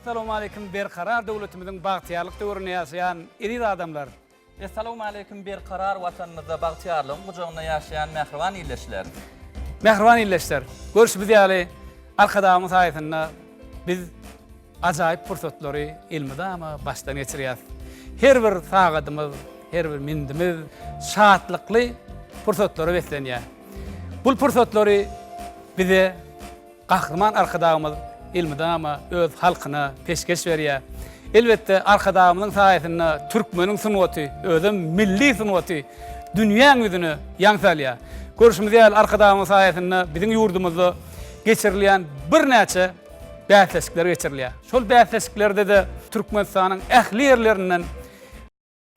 Essalawmaleýkim Berkarar döwletimiziň bagtyýarlyk döwründe ýaşaýan eziz adamlar! Essalawmaleýkim Berkarar Watanymyzda bagtyýarlygyň gujagynda ýaşaýan mähriban ildeşler! Mähriban ildeşler! Görşümiz ýaly Arkadagymyň saýasynda biz ajaýyp pursatlary elmydama başdan geçirýäris. Her bir sagadymyz, her bir mindimiz şatlykly pursatlara beslenýär. Bu pursatlary bize Gahryman Arkadagymyz elmydama öz halkyna peşgeş berýär. Elbetde, Arkadagymyzyň saýasynda türkmeniň sungaty, özem milli sungaty dünýäň ýüzüne ýaň salýar. Görşümiz ýaly, Arkadagymyzyň saýasynda biziň ýurdumyzda geçirilýän birnäçe bäsleşikler geçirilýär. Şol bäsleşiklerde-de Türkmenistanyň ähli ýerlerinden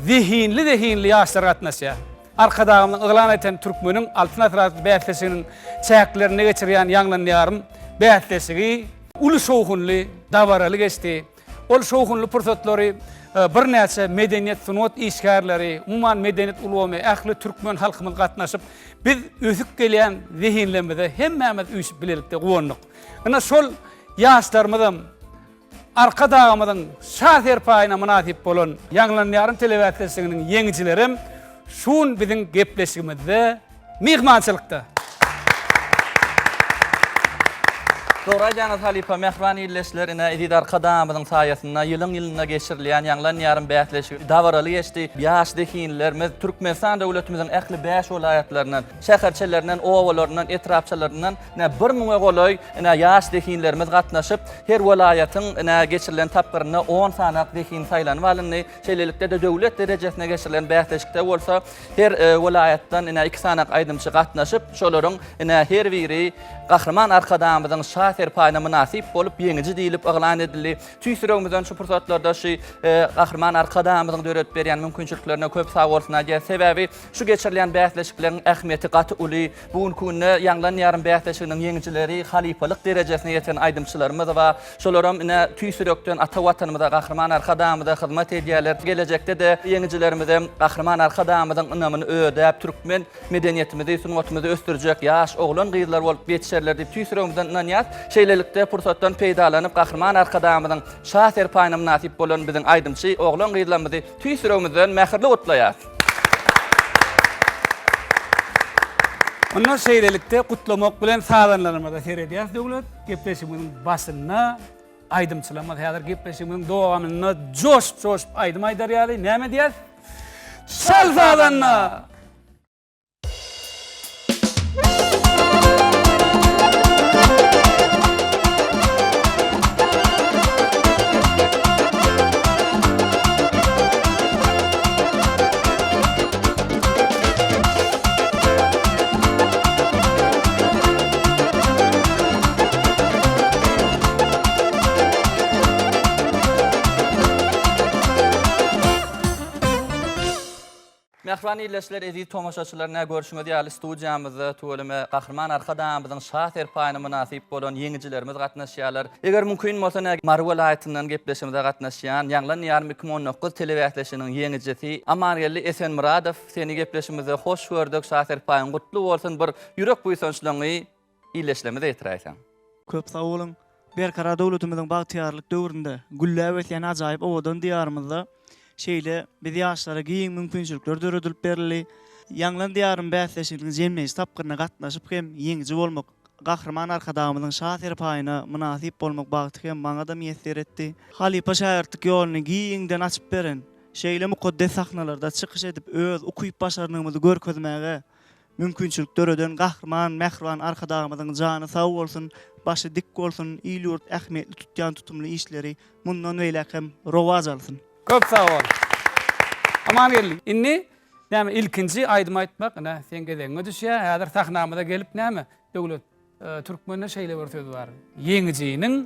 Zehinli-zehinli ýaşlar gatnaşýar. Arkadagymyzyň yglan eten Türkmeniň Altyn asyry atly bäsleşiginiň çäklerinde geçirýän Ýaňlanýarym bäsleşigi uly şowhunly, dabaraly geçdi. Ol şowhunly pursatlary birnäçe medeniýet, sungat işgärleri, umuman medeniýet ulgamy, ähli türkmen halkymyz gatnaşyp, biz ösüp gelýän zehinlerimize hemmämiz üýşüp bilelikde guwandyk. Ine şol ýaşlarymyzam Arkadagymyzyň Şa serpaýyna mynasyp bolan Ýaňlanýarym telebäsleşiginiň ýeňijilerem şu gün biziň gepleşigimizde myhmançylykda. Dogry aýdýaňyz halypa, mähriban ildeşler, ine eziz Arkadagymyzyň saýasynda ýylyň-ýylynda geçirilýän Ýaňlanýarym bäsleşigi dabaraly geçdi. Ýaş zehinlilerimiz Türkmenistan döwletimiziň ähli bäş welaýatlaryndan, şäherçelerinden, obalaryndan, etrapçalaryndan ine bir müňe golaý ine ýaş zehinlerimiz gatnaşyp, her welaýatyň ine geçirilen tapgyrynda on sany zehin saýlanyp alyndy. Şeýlelikde-de döwlet derejesinde geçirilen bäsleşikde bolsa her welaýatdan ine iki sany aýdymçy gatnaşyp, şolaryň ine her biri Gahryman Arkadagymyzyň Şa serpaýyna mynasyp bolup, ýeňiji diýlip yglan edildi. Tüýs ýüregimizden şu pursatlarda şu Gahryman Arkadagymyzyň döredip berýän mümkinçiliklerine köp sagbolsun aýdýarys. Sebäbi Şu geçirilýän bäsleşikleriň ähmiýeti gaty uly. Bu günki günde Ýaňlan ýarym bäsleşiginiň ýeňijileri halypalyk derejesine ýeten aýdymçylarymyz bar. Şolaram ine tüýs ýürekden ata Watanymyza, Gahryman Arkadagymyza hyzmat edýärler. Gelejekde-de ýeňijilerimizem Gahryman Arkadagymyzyň ynamyny ödäp, türkmen medeniýetimizi, sungatymyzy ösdürjek ýaş oglan-gyzlar bolup ýetişerler diýip tüýs ýüregimizden ynanýarys. Şeýlelikde, pursatdan peýdalanyp, Gahryman Arkadagymyzyň Şa serpaýyna mynasyp bolan biziň aýdymçy oglan-gyzlarymyzy Tüýs ýüregimizden mähirli gutlaýas. Onda şeýlelikde gutlamak bilen sazanlarymyza seredýäs Döwlet. Gepleşigimiziň başynda aýdymçylarymyz häzir gepleşigimiziň dowamynda joşup-joşup aýdym aýdar ýaly näme diýýäs? Çal sazanda! Mähriban ildeşler, eziz tomaşaçylar, ine görşüňiz ýaly studiýamyzda tüweleme Gahryman Arkadagymyzyň Şa serpaýyna mynasyp bolan ýeňijilerimiz gatnaşýarlar. Eger mümkin bolsa ine Mary welaýatyndan gepleşigimize gatnaşýan Ýaňlan diýarym 2019 telebäsleşiginiň ýeňijisi Amangeldi Esenmyradow seni gepleşigimizde hoş gördük, Şa serpaýyň gutly bolsun, bir ýürek buýsançlaryňy ildeşlerimize ýetiräýseň. Köp sag boluň. Berkarar döwletimiziň bagtyýarlyk döwründe gülläp ösýän ajaýyp owadan Diýarymyzda şeýle biz ýaşlara giň mümkinçilikler döredilip berildi. Ýaňlan Diýarym bäsleşiginiň jemleýji tapgyryna gatnaşyp hem ýeňiji bolmak, Gahryman Arkadagymyzyň Şa serpaýyna mynasyp bolmak bagty hem maňa-da miýesser etdi. Halypa-şägirtlik ýoluny giňden açyp beren, şeýle mukaddes sahnalarda çykyş edip öz ukyp-başarnygymyzy görkezmäge mümkinçilik döreden Gahryman mähriban Arkadagymyzyň jany sag bolsun, başy dik bolsun, il-ýurt ähmiýetli tutýan tutumly işleri mundan beýläk hem rowaç alsyn! Köp sag bol. Amangeldi, indi näme ilkinji aýdym aýtmak ine seň gezegiňe düşýär. Häzir sahnamyza gelip näme Döwlet Türkmende şeýle bir söz bar. Ýeňijiniň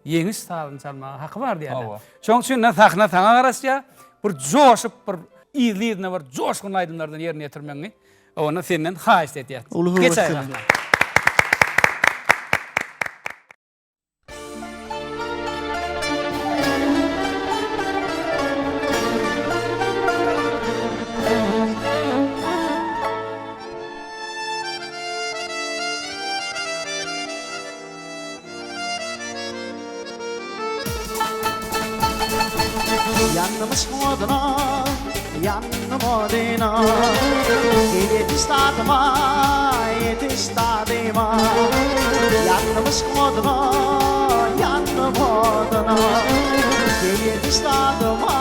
ýeňiş sazyny çalmaga haky bar diýýärler. Şonuň üçin ine sahna saňa garaşýar. Bir joşup bir yzly-yzyna bir joşgunly aýdymlardan ýerine ýetirmegiňi onda senden haýyşt edýäs. Uly höwes bilen. Ýandym yşkyň oduna, ýandym oduna Gel ýetiş dadyma, ýetiş dadyma Ýandym yşkyň oduna, ýandym oduna Gel ýetiş dadyma,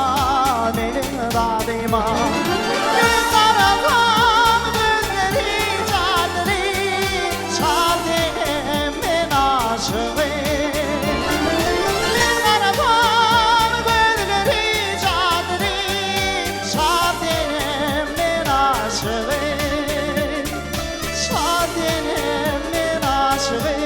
meniň dadyma Bir garasam gözleri jadyly Çal denem men aşygy Bir garasam gözleri jadyly Çal denem men aşygy Çal denem men aşygy.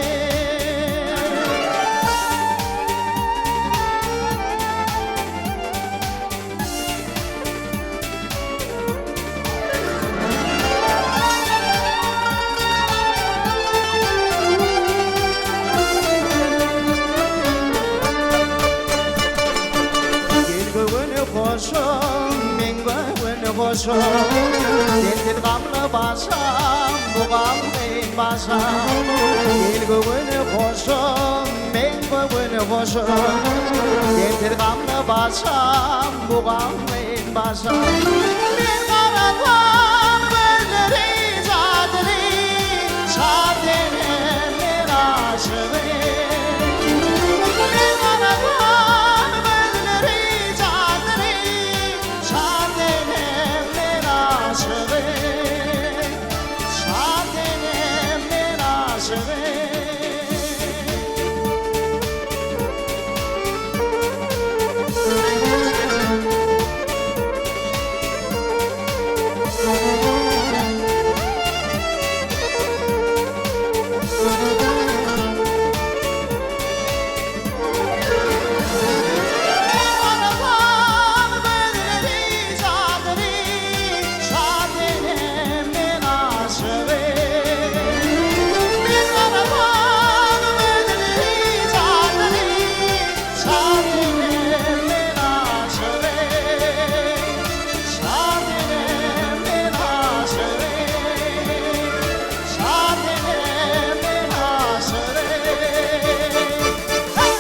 Gel göwün hoşum, men göwün hoşum, Sensiz gamly başam, bu gamgyn başam. Gel göwün hoşum, men göwün hoşum, Sensiz gamly başam, bu gamgyn başam. Bir garasam gözleri jadyly, Şa senem men aşygy. Bir garasam gözleri jadyly, Şa senem men aşygy. Şa senem men aşygy. Arasam gözleri jadyly, Şa senem men aşygy. Bir arasam gözleri jadyly, Şa senem men aşygy. Şa senem men aşygy. Şa senem men aşygy. Hey!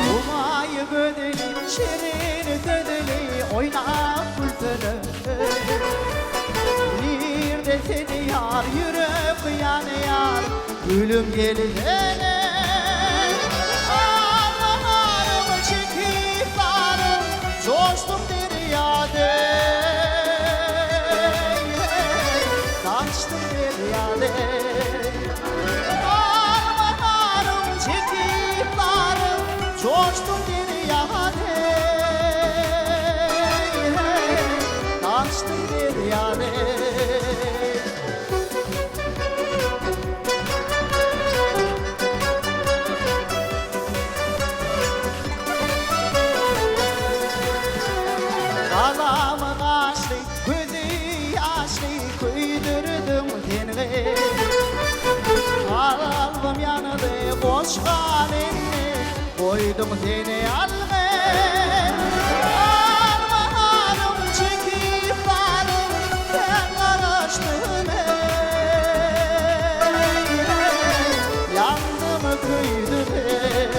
Humaý gözeli, şirin sözli, oýnap gülsene. Nirde seni ýar, ýürek ýanýar, gülüm gelsene. Armanarym çekip zarym, joşdum derýa deý, daşdym derýa deý. Armanarym çekip zarym, joşdum derýa deý, daşdym derýa deý. Galam gaşly, gözi ýaşly, köýdürdiň sen gyz. Kalbym ýandy, boş galyny, goýdum seni ýalňyz. Armanym çekip barym, sen garaşdym ey. Ýandym, köýdüm ey.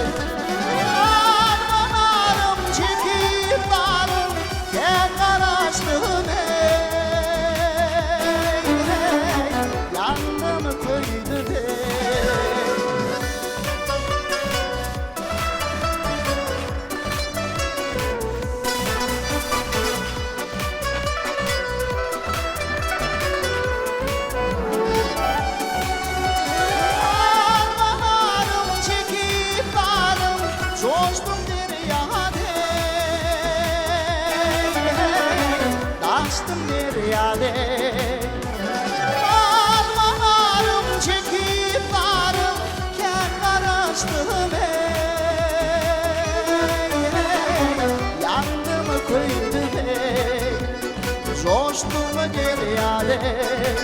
Armanym çekip barym, sen garaşdym ey. Ýandym, köýdüm ey. Joşdum derýa deý,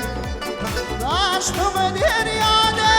Daşdym derýa deý.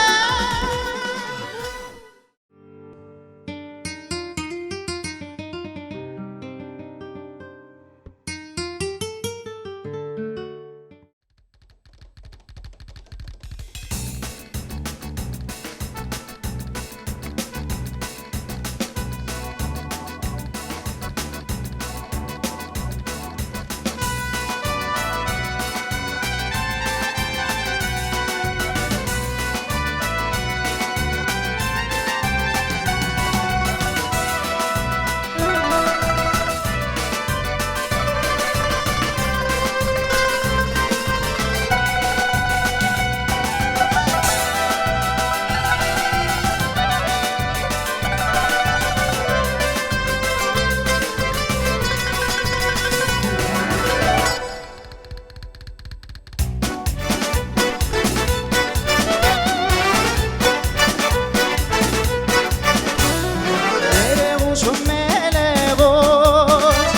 Mele guşum mele guş,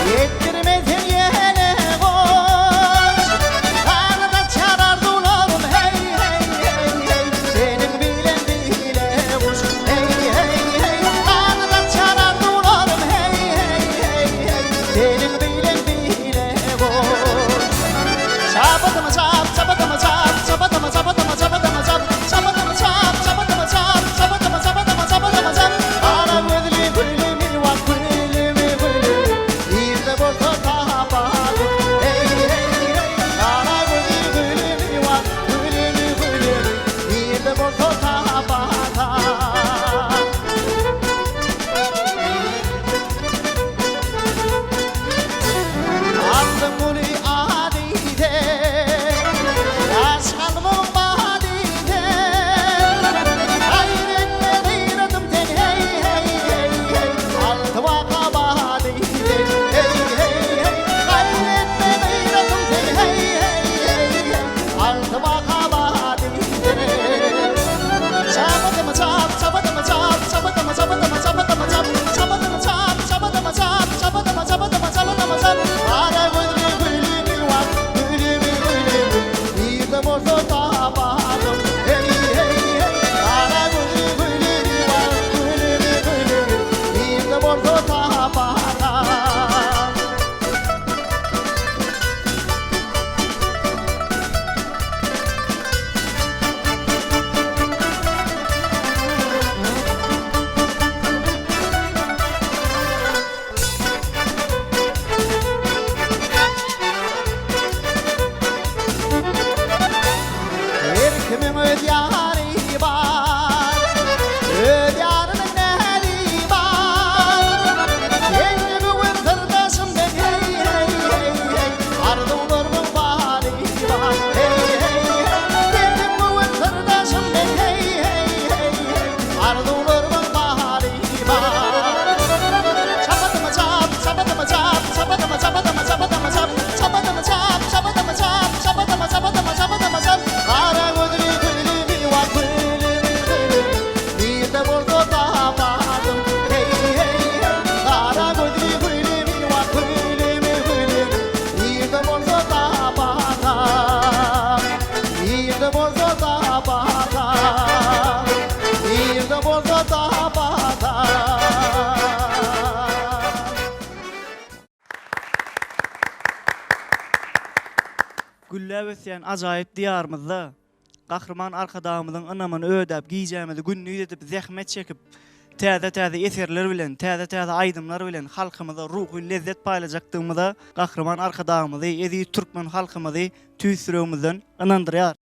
Ýetdirme sen ýele guş. Ganat açar arzuwlarym heý heý heý heý, Seniň bilen bile guş heý heý heý. Ganat açar arzuwlarym heý heý heý heý, Seniň bilen bile guş. Çapadymy çap, çapadymy çap, çapadymy çapadymy çapadymy çap, çapadymy çap, çapadymy çap, çapadymy çapadymy çapadymy çap. Gara gözli gülümi wah gülümi gülümi, Nirde bolsa tapadym hey hey hey. Gara gözli gülümi wah gülümi gülümi, Nirde bolsa tapadym. Aldyň uly ady sen, Ýaş kalbymyň bady sen. Gaýr etme gyratym sen, heý, heý, heý, heý, Alty waka bady sen, heý, heý, heý. Gaýr etme gyratym sen, heý, heý, heý, heý, Alty waka bady sen. Çapadymy çap, çapadymy çap, çapadymy çapadymy çapadymy çap, çapadymy çap, çapadymy çap, çapadymy çapadymy çapadymy çap. Gara gözli gülümi wah, gülümi gülümi, Nirde bolsa tapadym, heý, heý, heý. Gara gözli gülümi wah, gülümi gülümi, Nirde bolsa tapadym. Her kimiň öz ýary bar, Öz ýarynyň näzi bar. Sen-de bu gün syrdaşym sen, heý, heý, heý, heý, Arzuwlarymyň bary bar, heý, heý, heý. Sen-de bu gün syrdaşym sen, heý, heý, heý, heý, Arzuwlarymyň bary bar. Çapadymy çap, çapadymy çap, çapadymy çapadymy çapadymy çap, çapadymy çap, çapadymy çap, çapadymy çapadymy çapadymy çap. Gara gözli gülümi wah gülümi gülümi, Nirde bolsa tapadym, heý, heý, heý. Gara gözli gülümi wah gülümi gülümi, Nirde bolsa tapadam, Nirde bolsa tapadam, Nirde bolsa tapadam. Gülläp ösýän ajaýyp Diýarymyzda Gahryman Arkadagymyzyň ynamyny ödäp, gijämizi gündiz edip zähmet çekip, täze-täze eserler bilen, täze-täze aýdymlar bilen halkymyza ruhy lezzet paýlajakdygymyza Gahryman Arkadagymyzy, eziz türkmen halkymyzy tüýs ýüregimizden ynandyrýar.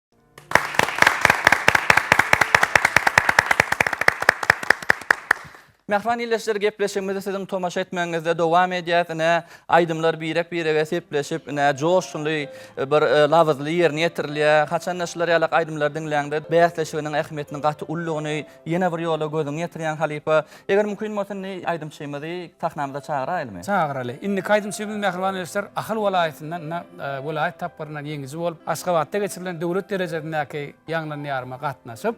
Mähriban ildeşler gepleşigimizi siziň tomaşa etmegiňizde dowam edýäs. Ine, aýdymlar birek-birege sepleşip, ine, joşgunly bir e, labyzly ýerine ýetirilýär. Haçanda şular ýalak aýdymlary diňläňde bäsleşiginiň ähmiýetiniň gaty uludygyny ýene bir ýola gözüňi ýetirýäň halypa. Eger mümkin bolsa indi aýdymçymyzy sahnamyza çagyraýlymy? Çagyraly. Indiki aýdymçymyz mähriban ildeşler Ahal welaýatyndan ine, e, welaýat tapgyryndan ýeňiji bolup, Aşgabatda geçirilen döwlet derejesindäki Ýaňlan ýaryma gatnaşyp,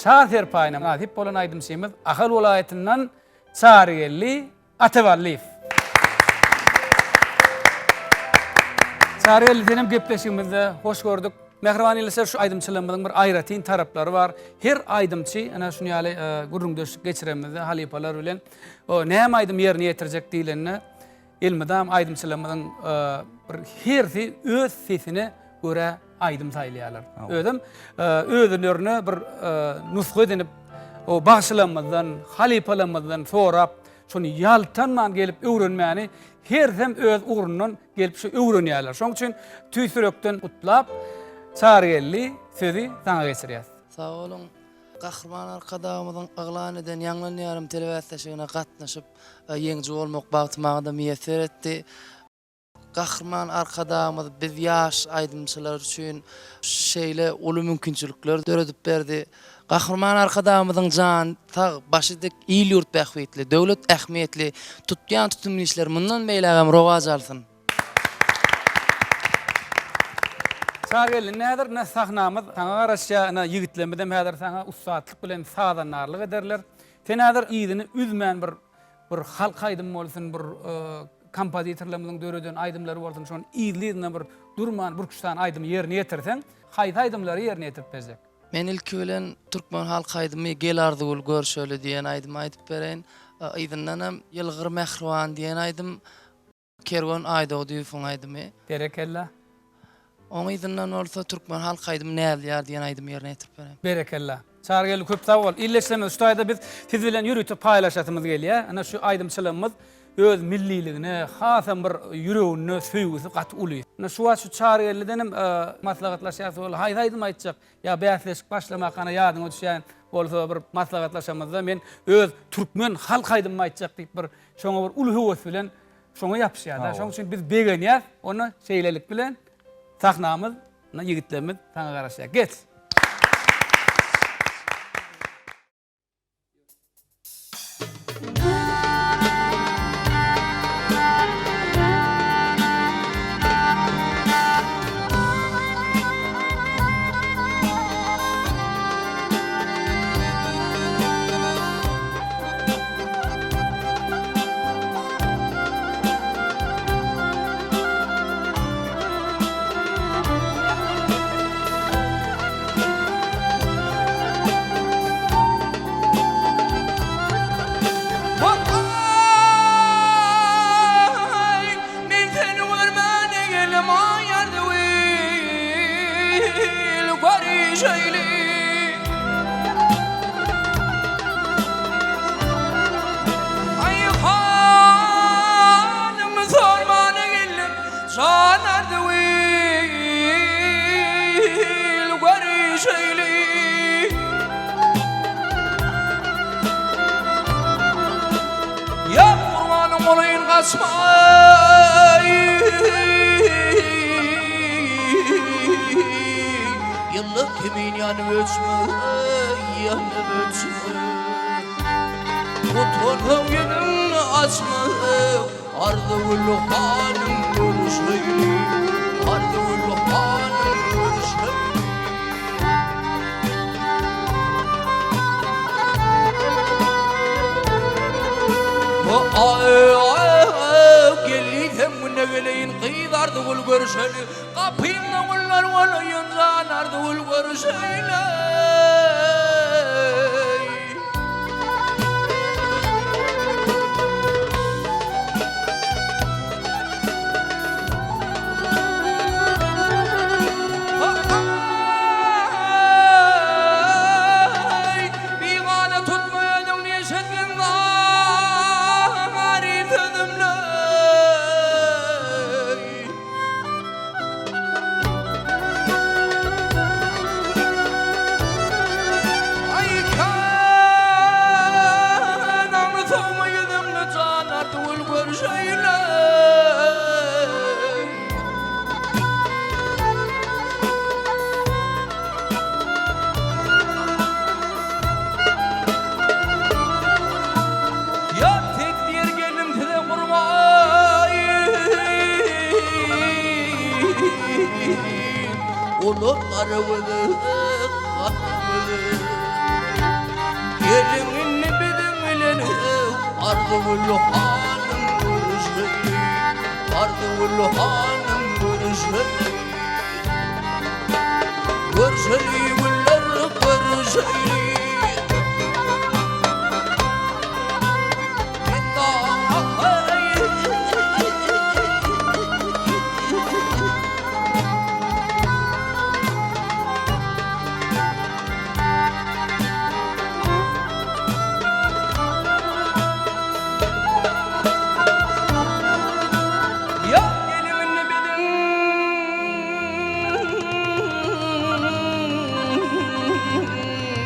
Şa serpaýyna mynasyp bolan aýdymçymyz Ahal welaýatyndan Çarygeldi Ataballyýew. Çarygeldi senem gepleşigimizde hoş gördük. Mähriban ildeşler şu aýdymçylarymyzyň bir aýratyn taraplary bar. Her aýdymçy ene şuny ýaly gürrüňdeşlik geçiremizde halypalar bilen näme aýdym ýerine ýetirjek diýlende elmydam aýdymçylarymyzyň bir hersi öz sesine görä aýdym saýlaýarlar. Özem özlerine bir nusga edinip o bagşylarymyzdan, halypalarymyzdan sorap, şony ýaltanman gelip öwrenmäni hersem öz ugrundan gelip şu öwrenýärler. Şonuň üçin tüýs ýürekden gutlap, Çarygeldi sözi saňa geçirýäs. Sag boluň. Gahryman Arkadagymyzyň yglan eden Ýaňlan ýarym telebäsleşigine gatnaşyp, ýeňiji bolmak bagty maňa-da miýesser etdi. Gahryman Arkadagymyz biz ýaş aýdymçylar üçin şeýle uly mümkinçilikler döredip berdi. Gahryman Arkadagymyzyň jany sag, başy dik, il-ýurt bähbitli, döwlet ähmiýetli tutýan tutumly işleri mundan beýlägem rowaç alsyn! Çarygeldi indi häzir ine sahnamyz saňa garaşýar, ine ýigitlerimizem häzir saňa ussatlyk bilen sazandarlyk ederler. Sen häzir yzyny üzmän bir Bir halk aýdymy bolsun, bir kompozitorlarymyzyň döreden aýdymlary bolsun, şony yzly-yzyna bir durman birküç sany aýdymy ýerine ýetirseň, haýsy aýdymlary ýerine ýetirip berjek? Men ilki bilen türkmen halk aýdymy Gel Arzygül görşeli diýen aýdymy aýdyp bereýin. Yzyndanam Ýylgyr mähriban diýen aýdym. Kerwen Aýdogdyýewiň aýdymy. Berekella. Oň yzyndan bolsa türkmen halk aýdymy Näzli ýar diýen aýdymy ýerine ýetirip bereýin. Berekella. Çarygeldi köp sag bol. Ildeşlerimiz şu taýda biz siz bilen ýörite paýlaşasymyz gelýär. Ine şu aýdymçylygymyz öz milliligine hasam bir ýüreginde söýgüsi gaty uly. Ine şu wagt şu Çarygeldidenem maslahatlaşýas ol haýsy aýdym aýtjak ýa bäsleşik başlamak ana ýadyňa düşýän bolsa bir maslahatlaşamyzda men öz türkmen halk aýdymymy aýtjak diýip bir şoňa bir uly höwes bilen Şoňa ýapyşýar-da. Şonuň üçin biz begenýäs. Onda şeýlelik bilen sahnamyz, ýigitlerimiz saňa garaşýar. Geç! Men seni görmäne geldim aý Arzywyl görüşeýli. Aý halyňy sormana geldim jan Arzywyl görüşeýli. Ýa gurbanyň bolaýyn gaçma Ýyllyk kimin ýanyp öçme Ýanyp öçme Utansaň ýüzüňi açma Arzygül hanym görüşeýli Arzygül hanym görüşeýli Geldiysem günde geleýin gyz Arzygül görüşeli Gapyňda gullar bolaýyn jan Arzygül görüşeýli. Aý, bigana tutma özüňni eşitgin gary sözümni. Aý, kanaňny sowma ýüzüňni jan Artygül görüşeýli. Ýa tek diýer geldim size gurbaý Olar gara göze gara göze Geliň indi biziň bilen Arzygül hanym görüşeýli Arzygül hanym görüşeýli. görüşeli Görüşeli güller görüşeli Men Ýa geliň indi biziň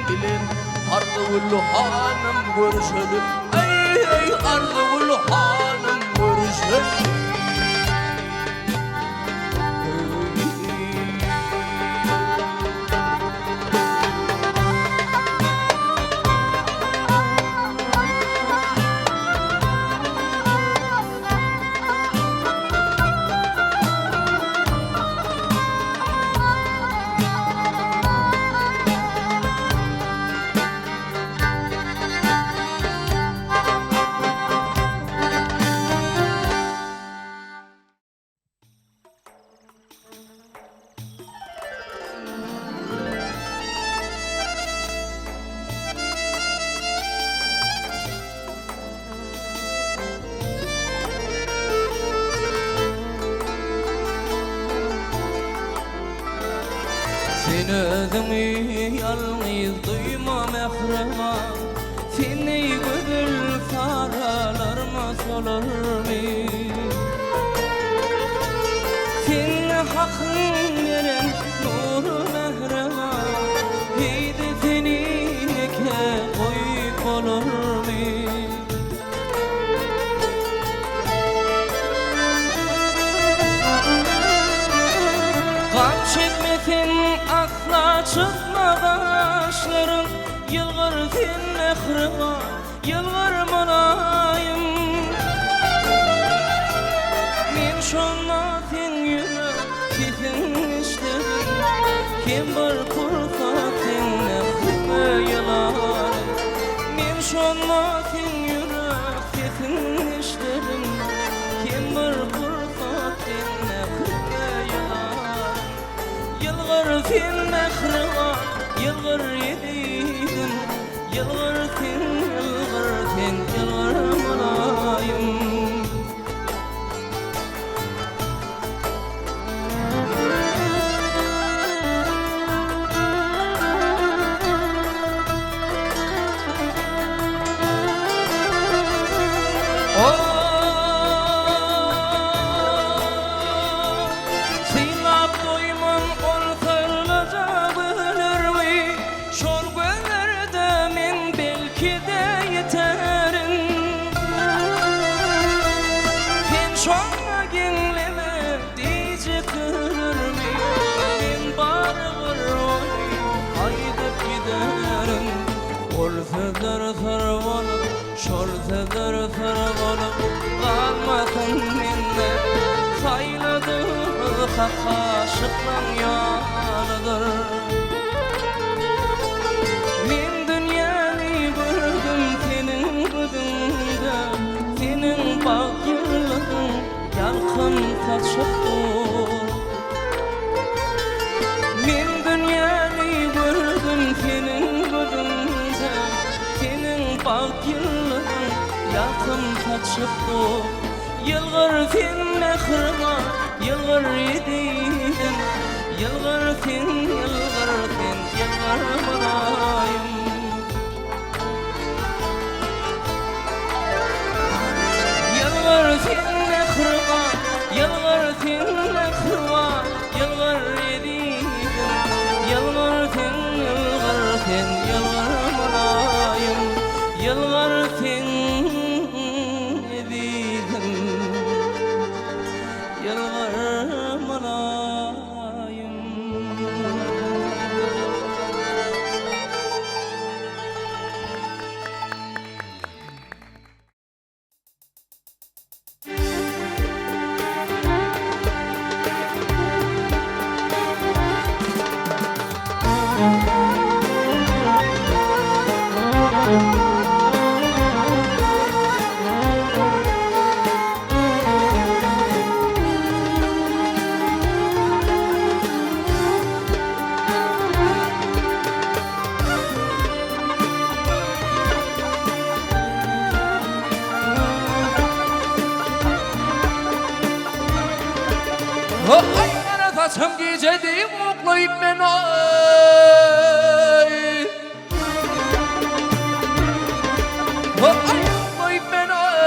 bilen Arzygül hanym görüşeli Eý, Arzygül hanym görüşeli. Sen özüňi ýalňyz duýma mähriban Sen eý gözel saralarma solarmy Sen Hakyň beren nury mähriban Heý-de seni ýeke goýup bolarmy Gam çekme sen asla çytma gaşlaryň Ýylgyr sen mähriban Ýylgyr mylaýym Men şonda seň ýürek sesiň eşderin Hem bir pursat seň mähriňe ýylaryn Men şonda seň ýürek sesiň eşderin Hem bir pursat seň mähriňe ýylaryn Ýylgyr sen mähriban, ýylgyr ezizim Ýylgyr sen, ýylgyr sen, ýylgyr mylaýym. Synlap doýman ol syrlyja gözlerňi, Şol gözlerde men belki-de ýiterin. Sen şonda geňleme diýjek sözlermi, Men barybir ony aýdyp giderin. Ol sözler syr bolup, şol sözler syr bolup galmasyn mende. Saýladygy hak aşyklaň ýalydyr. Men dünýäni gördüm seniň gözüňde, Seniň bagt ýyldyzyň ýalkym saçyp dur. Men dünýäni gördüm seniň gözüňde, Seniň bagt ýyldyzyň ýalkym saçyp dur. Ýylgyr sen mähriban, ýylgyr ezizim, Ýylgyr sen, ýylgyr sen, ýylgyr mylaýym. Ýylgyr sen mähriban, ýylgyr sen mähriban, Ýylgyr ezizim, ýylgyr sen, ýylgyr sen, ýylgyr mylaýym. Ýylgyr sen ezizim, ýylgyr mylaýym. açsam gije deý uklaýyp men aý. Aý uklaýyp men aý.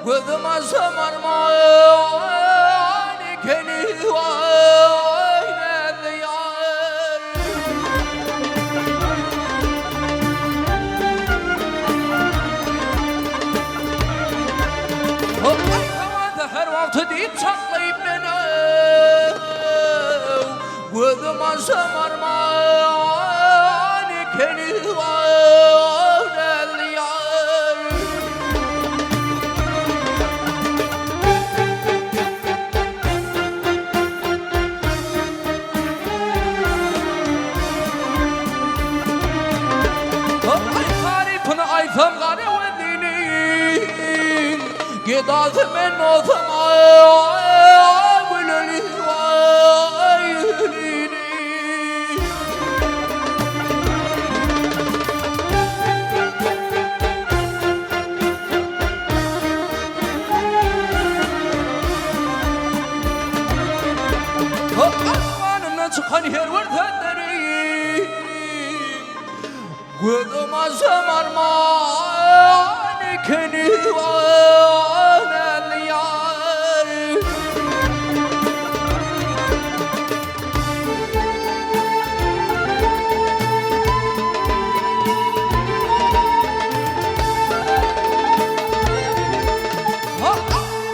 Gözüm açsam arman ekeni waý näzli ýar. Aý saňa säher wagty diýip çaklaýyp men Gözüm açsam arman ekeni waý näzli ýar. Aý tarypyny aýtsam gara weziniň Gedasy men bolsam aý güleli waý gülini. Asmanyndan çykan her bir sözleri Gözüm açsam arman ekeni näzli ýar.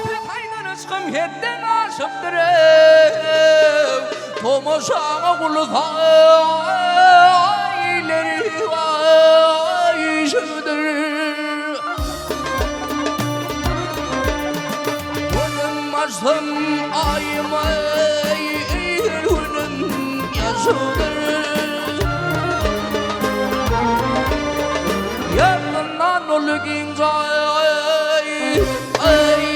Pes aýdan yşkym hetden aşypdyr ew, Tomaşaňa guly ileri waý şudur. Gözüm açsam aýym eý, günüm ýaşudyr. Ýazyndan uly giň jaý, eý, eý,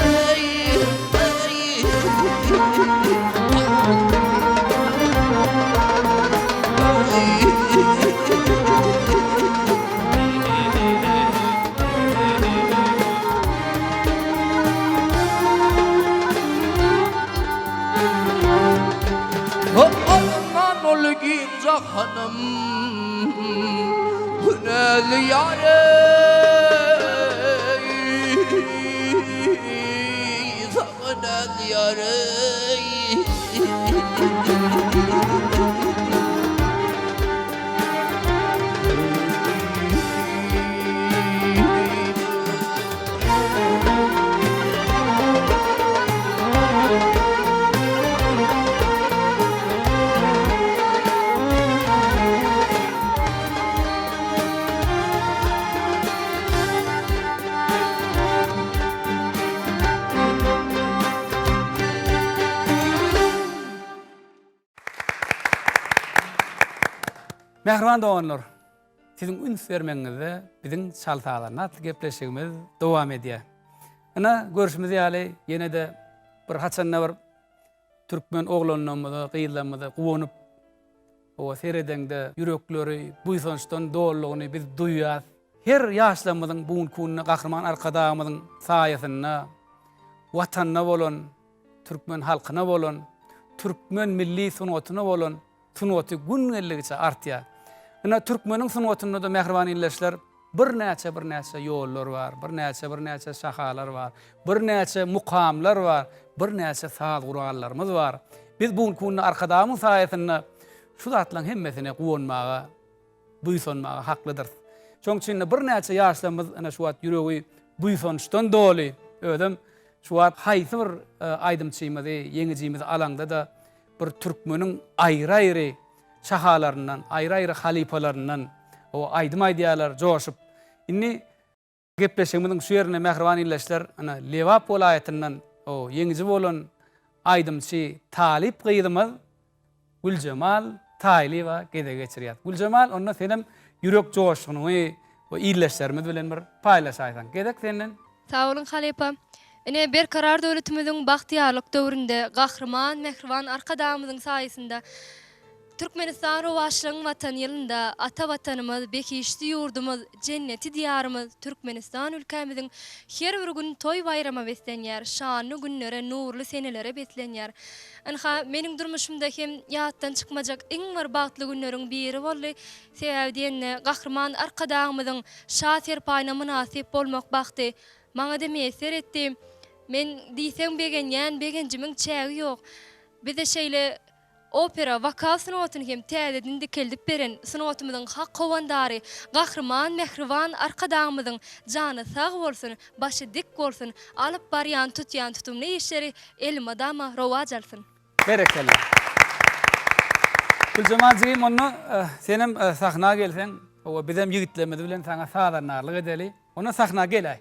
eý. Alyndan uly giň jahanym Hünärli ýar eý Saňa näzli ýar eý. Mähriban doganlar, siziň üns bermegiňizde biziň Çal sazanda atly gepleşigimiz dowam edýär. Ynha, görşümiz ýaly, ýene-de bir haçanda bir türkmen oglanlarymyza, gyzlarymyza guwanyp, oba seredeňde ýürekleri buýsançdan doldugyny biz duýýas. Her ýaşlarymyzyň bu günki günde Gahryman Arkadagymyzyň saýasynda Watanyna bolan, türkmen halkyna bolan, türkmen milli sungatyna bolan sungaty gün geldigiçe artýar. Ynha, türkmeniň sungatynda-da mähriban ildeşler birnäçe-birnäçe ýollar bar, birnäçe-birnäçe şahalar bar, birnäçe mukamlar bar, birnäçe saz gurallarymyz bar. Biz bu günki günde Arkadagymyň saýasynda şu zatlaryň hemmesine guwanmaga, buýsanmaga haklydyrys. Şonuň üçin-de birnäçe ýaşlarymyz ine şu wagt ýüregi buýsançdan doly. Özem şu wagt haýsy bir aýdymçymyzy, ýeňijimizi alaňda-da bir türkmeniň aýry-aýry şahalaryndan, aýry-aýry halypalaryndan aýdym aýdýarlar joşup. Indi gepleşigimiziň şu ýerinde mähriban ildeşler, ine Lebap welaýatyndan ýeňiji bolan aýdymçy talyp gyzymyz Güljemal Taýlyýewa gezegi geçirýär. Güljemal, onda senem ýürek joşgunyňy we ildeşlerimiz bilen bir paýlaşaýsaň. Gezek senden. Sag boluň halypa. Ine Berkarar döwletimiziň bagtyýarlyk döwründe Gahryman mähriban Arkadagymyzyň saýasynda. Türkmenistan rowaçlygyň Watany ýylynda ata Watanymyz, behişdi ýurdumyz, jenneti Diýarymyz Türkmenistan ülkämiziň her bir gün toý-baýrama beslenýär, şanly günlere, nurly senelere beslenýär. Ynha, meniň durmuşymda hem ýatdan çykmajak iň bir bagtly günleriň biri boldy. Sebäbi diýende, Gahryman Arkadagymyzyň Şa serpaýyna mynasyp bolmak bagty maňa-da miýesser etdi. Men diýseň begenýän, begenjimiň çägi ýok. Bize şeýle opera, wokal sungatyny hem täzeden dikeldip beren sungatymyzyň hak howandary Gahryman mähriban Arkadagymyzyň jany sag bolsun, başy dik bolsun, alyp barýan tutýan tutumly işleri elmydama rowaç alsyn. Berekella. Güljemal jigim onda senem sahna gelseň, hawa bizem ýigitlerimiz bilen saňa sazandarlyk edeli. Onda sahna geläý.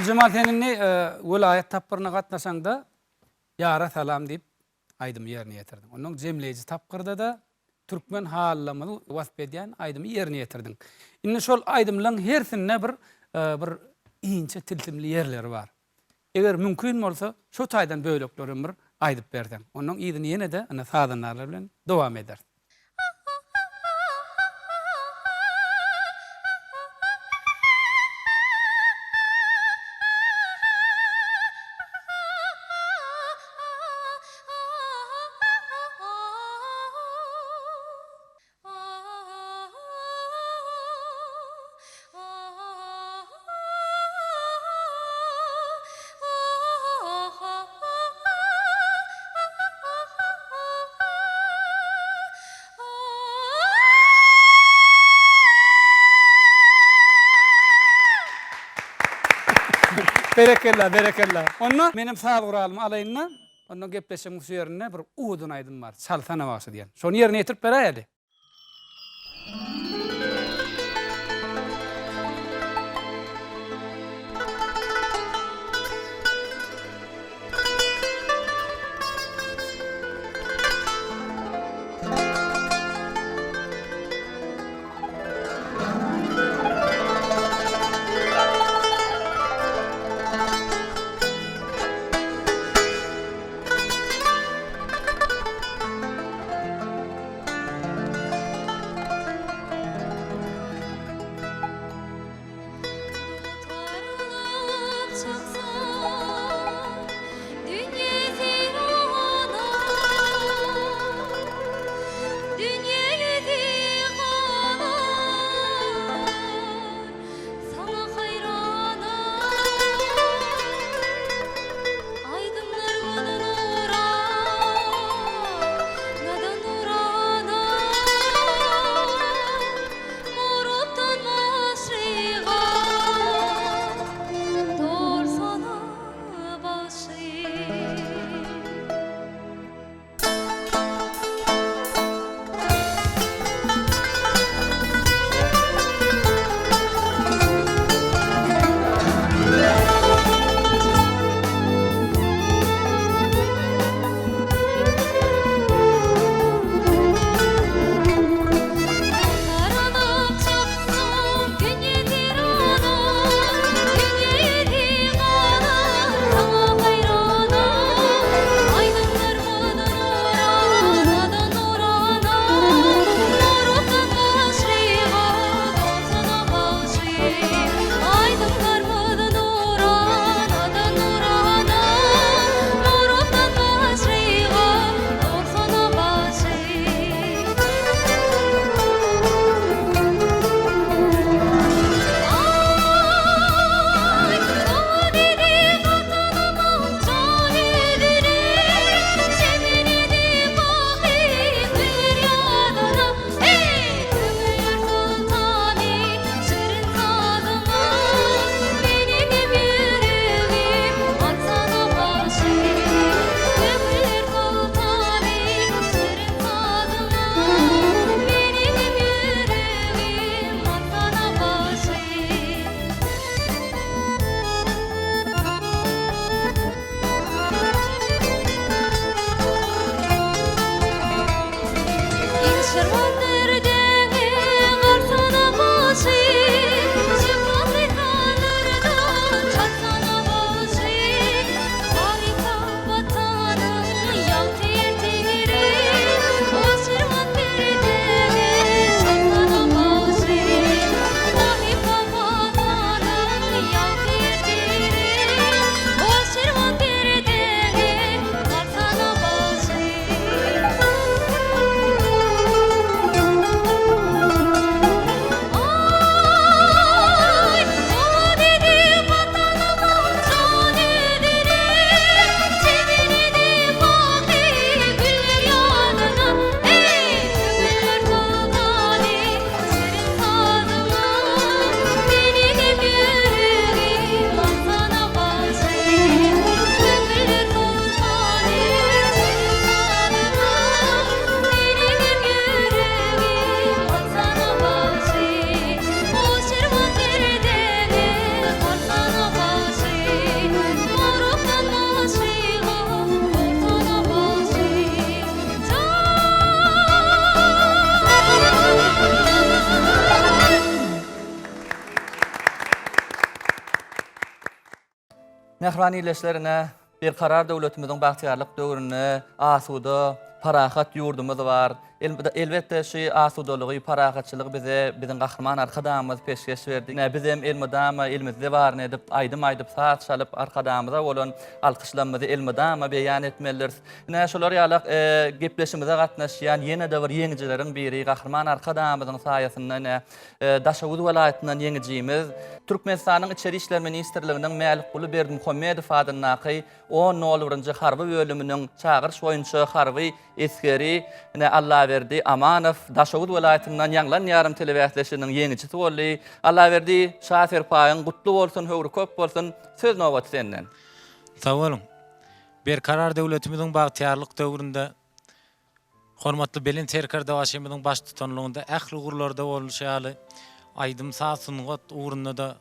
Güljemal sen indi welaýat tapgyryna gatnaşaňda Ýara salam diýip aýdymy ýerine ýetirdiň. Onnoň jemleýji tapgyrda-da türkmen halylarymyzy wasp edýän aýdymy ýerine ýetirdiň. Indi şol aýdymlaryň hersinde bir bir inçe tilsimli ýerleri bar. Eger mümkin bolsa şo taýdan böleklerem bir aýdyp berseň. Onnoň yzyny ýene-de ine sazandarlar bilen dowam ederis. Berekella, berekella. Onda menem saz guralymy alaýyn-da, onda gepleşigiň şu ýerinde bir owadan aýdym bar, Çalsana bagşy diýen. Şony ýerine ýetirip beräýeli. Mähriban ildeşler, ine, Berkarar döwletimiziň bagtyýarlyk döwründe asuda, parahat ýurdumyz bar. Elbetde, şu asudalygy, parahatçylygy bize biziň Gahryman Arkadagymyz peşgeş berdi. Ine, bizem elmydama elimizde baryny edip, aýdym aýdyp, saz çalyp, Arkadagymyza bolan alkyşlarymyzy elmydama beýan etmelidiris. Ine, şolar ýalak gepleşigimize gatnaşýan ýene-de bir ýeňijileriň biri Gahryman Arkadagymyzyň saýasynda ine, Daşoguz welaýatyndan ýeňijimiz, Türkmenistanyň Içeri işler ministrliginiň Mälikguly Berdimuhamedow adyndaky on nol birinji harby bölüminiň çagyryş boýunça harby esgeri ine Allaberdi. Allaberdi Amanow Daşoguz welaýatyndan Ýaňlan ýarym telebäsleşiginiň ýeňijisi boldy. Allaberdi, şa serpaýyň gutly bolsun, höwri köp bolsun! Söz nobaty senden. Sag boluň. Berkarar döwletimiziň bagtyýarlyk döwründe Hormatly Belent Serkerdebaşymyzyň baştutanlygynda ähli ugurlarda bolşy ýaly, aýdym-saz sungat ugrunda-da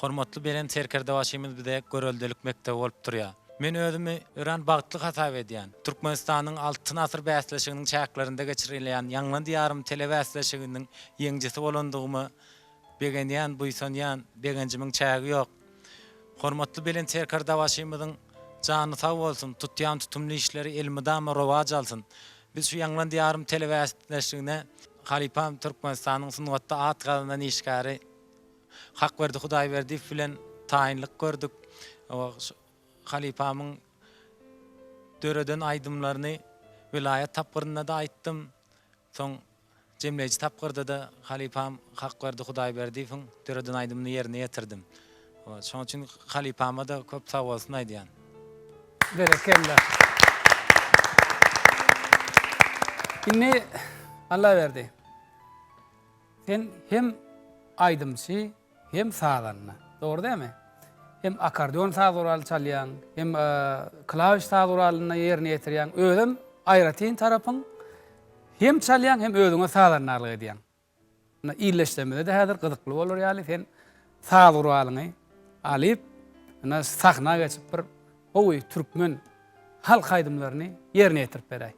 hormatly Belent Serkerdebaşymyz bize göreldelik mekdebi bolup durýar. Men özümi örän bagtly hasap edýän. Türkmenistanyň Altyn asyr bäsleşiginiň çäklerinde geçirilýän Ýaňlan Diýarym telebäsleşiginiň ýeňijisi bolandygyma begenýän, buýsanýan, begenjimiň çägi ýok. Hormatly Belent Serkerdebaşymyzyň jany sag bolsun, tutýan tutumly işleri elmydama rowaç alsyn. Biz şu Ýaňlan Diýarym telebäsleşigine halypam Türkmenistanyň sungatda at gazanan işgäri Hakberdi Hudaýberdiýew bilen taýynlyk gördük. Halypamyň döreden aýdymlaryny welaýat tapgyrynda-da aýtdym. Soň Jemleýji tapgyrda-da halypam Hakberdi Hudaýberdiýewiň döreden aýdymyny ýerine ýetirdim. Şonuň üçin halypama-da köp sagbolsun aýdýan. Berekella. Indi Allaberdi, sen hem aýdymçy, hem sazanda. Dogry dälmi? Hem akkordeon saz guraly çalýaň, hem klawiş saz guralynda ýerine ýetirýäň. Özem aýratyn tarapyň hem çalýaň, hem özüňe sazandarlyk edýäň. Indi illeşsemizde-de häzir gyzykly bolar ýaly sen saz guralyňy alyp, indi sahna geçip bir gowy türkmen halk aýdymlaryny ýerine ýetirip beräý.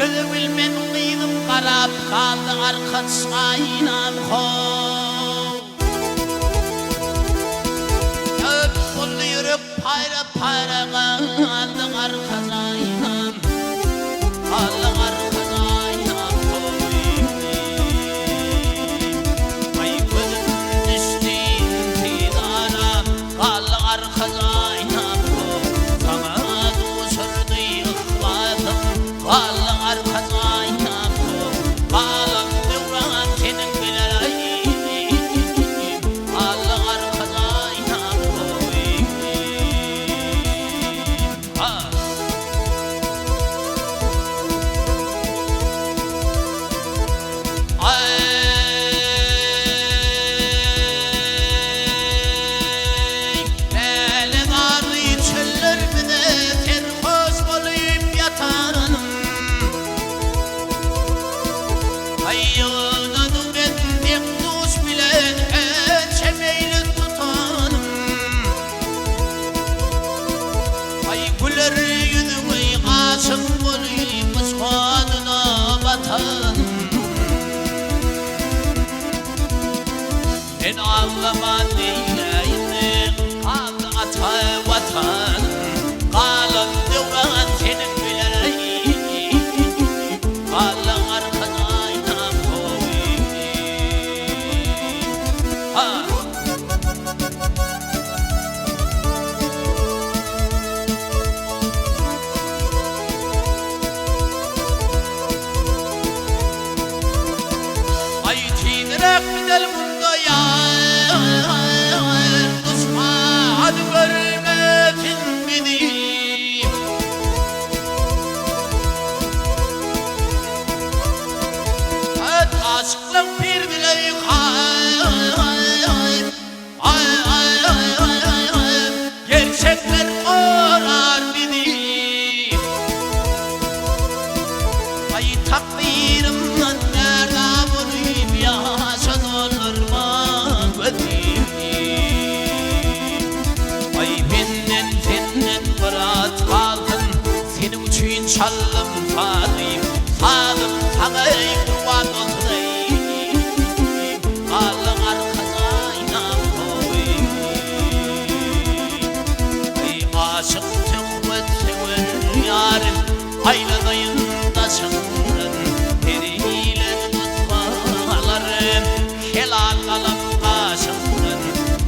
Döze bilmen gyzym garap galdy arkaç gaýynam how. Köp boldy ýürek paýra paýra galdy arkaç aýnam galdy arkaç aýnam how. Aý gözüm düşdi intizara galdy arkaç aýnam how. Saňa duşurdy yhlasym galdy arkaç aýnam how. Galan döwran seniň bilen aý galdy arkaç aýnam how. Ha. Aý, mäle garly çöllerimize serhoş bolup ýatanym. Aý, ýygnadym men deň-duş bilen ençe meýlis tutanym. Aý güler ýüzüňi aşyk bolup yşganyna batan. Men aglaman neýläýin galdy ata Watan. Galan döwran seniň bilen aý galdy arkan aýnam gowy. Ha. Aý tizräk gideli munda ýar. Çaldym sazym, sazym saňa eý gurban bolsun eý. Galdyň arka jaýnam goý. Eý aşyk söhbet söwer ýarym, aýlanaýyn daşyňdan. Seni ile nusgalarym, helal galam gaşyňdan.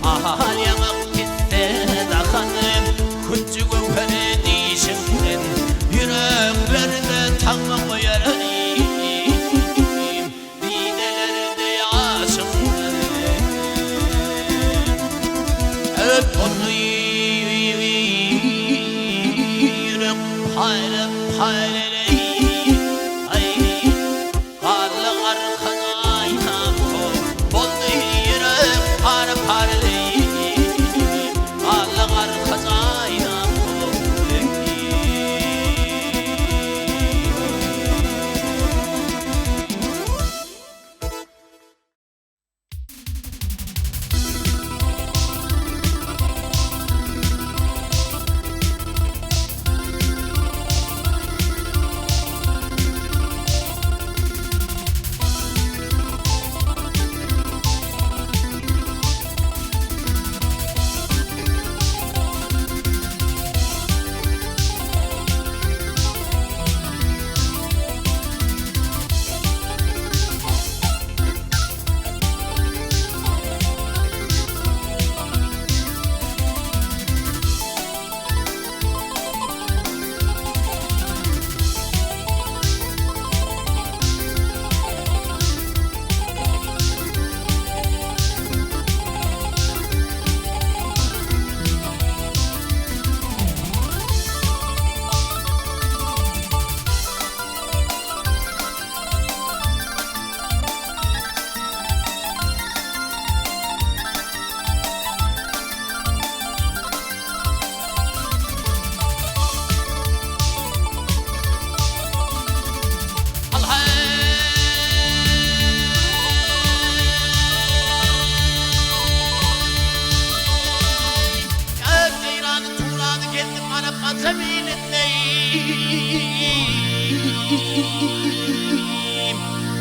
Al ýaňak gitse dahanym, Künji göwheri dişiňden Ýüreklerde tagma goýaryn Didelerde ýaşyňdan Öp ony ýürek pare-pare Garly arkan aýnam Boldy ýürek para-para Garly arkan aýnam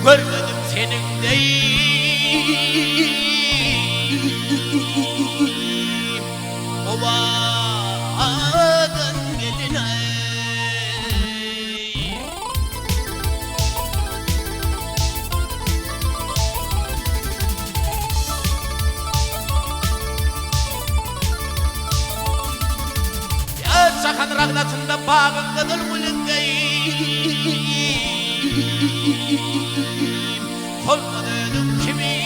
Görmedim seniň deý Owadan gelin eý. Ýaz jahan ragnasynda bagyň gyzyl gülündeý. Solmaz özüň kimin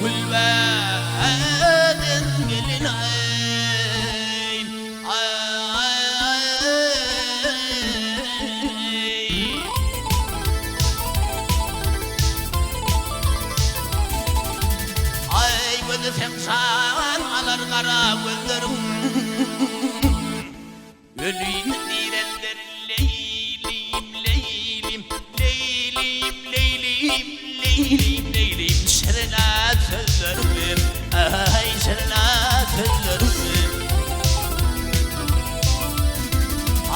Gülbäden gelin aý, aý. Aý gözi seň şan alar gara gözleriň Ölini direlder Leýlim, Leýlim, Leýlim, Leýlim, Leýlim, Leýlim Şirin-ä sözleriň, aý şirin-ä sözleriň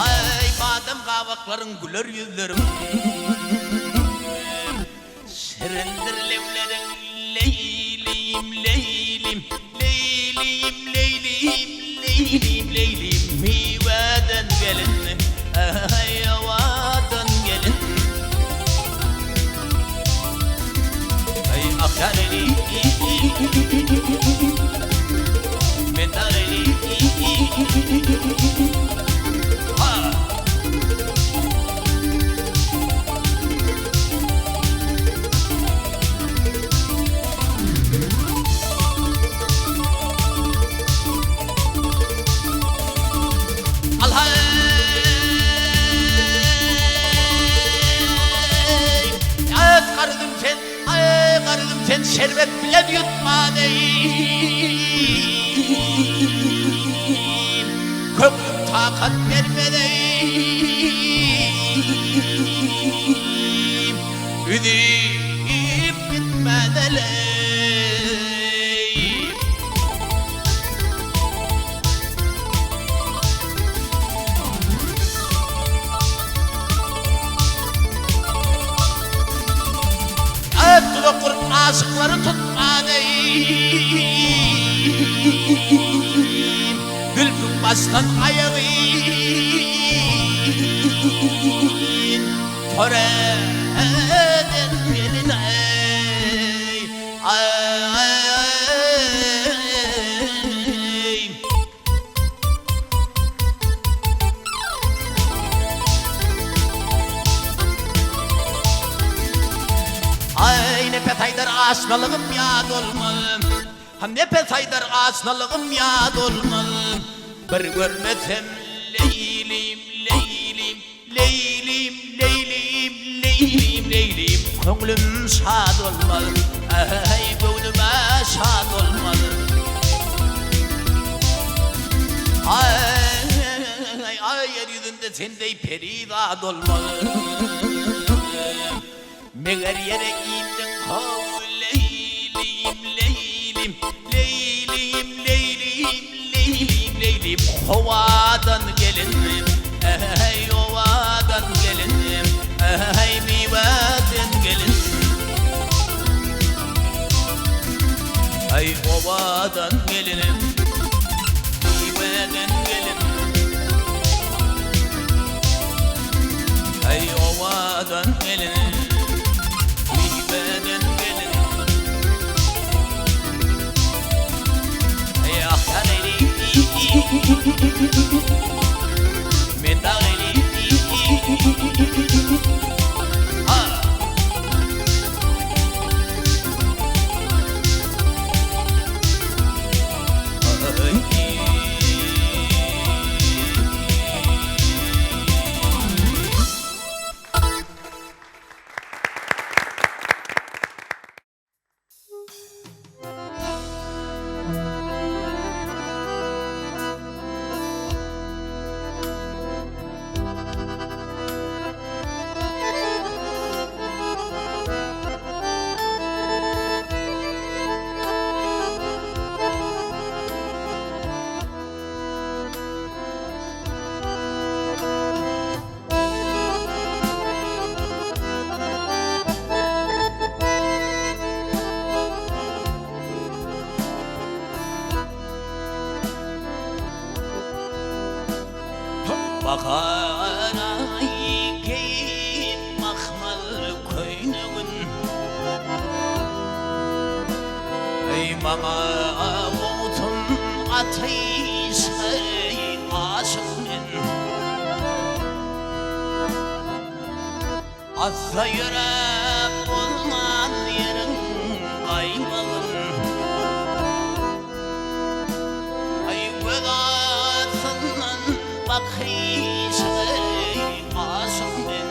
Aý badam gabaklaryň güler ýüzleriň Şirindir lebleriň Leýlim, Leýlim, Leýlim, Leýlim, Leýlim, Leýlim Miweden gelin, aý owadan gelin Aý ah ýa Leýlim Men da Leýlim Ha! Al-haý! Aý, garyzym sen, aý, garyzym sen şerbet bilen ýutma deý. Köňlüm takat bermez eý. Üzüp gitmez eleý. aşyklary tutmaz eý. Zülpüň başdan aýagyn Töreden gelin eý. Aý. Aý, Nepes aýdar aşnalygym ýat olmaz. Ha, Nepes aýdar aşnalygym ýat olmaz. Bir görmesem Leýlim, Leýlim, Leýlim, Leýlim, Leýlim, Leýlim, köňlüm şad olmaz. Äý, göwnüm-ä şad olmaz. Aý, aý, ýer ýüzünde sen deý perizat olmaz. Meger ýere indiň how Leýlim, Leýlim, Leýlim, Leýlim, Leýlim, Leýlim, howadan gelindim, Äý, owadan gelindim, äý, miweden gelindim. Äý, owadan gelinim, miweden gelin. Äý, owadan gelinim, miweden gelin. Äý, ah, Leýlim, men dag Leýlim. Ha! Bahar aýy geýip mahmal köýnegin Eý maňa otun atyşy aşyk men. Assa ýöräp bolmaz ýeriň gaýmagyn. Aý göz astyndan bakyşy aşyk men.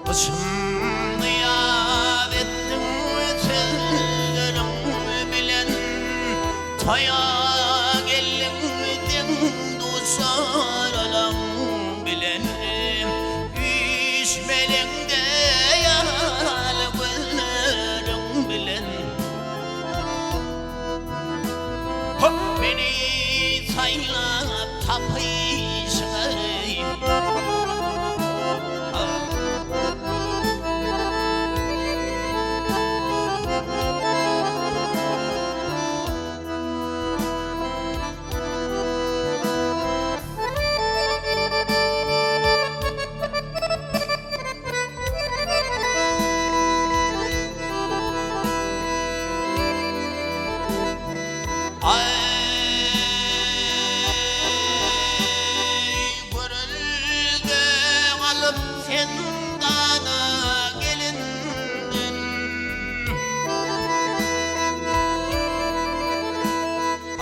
Gyşymny ýaz etdiň sözleriň bilen, Toýa geldiň deň-duşlarlaň bilen. Üýşmeleňde ýaly gözleriň bilen. Meni saýlap tapyşyň. Aý, görelde alyp sen dana gelinden.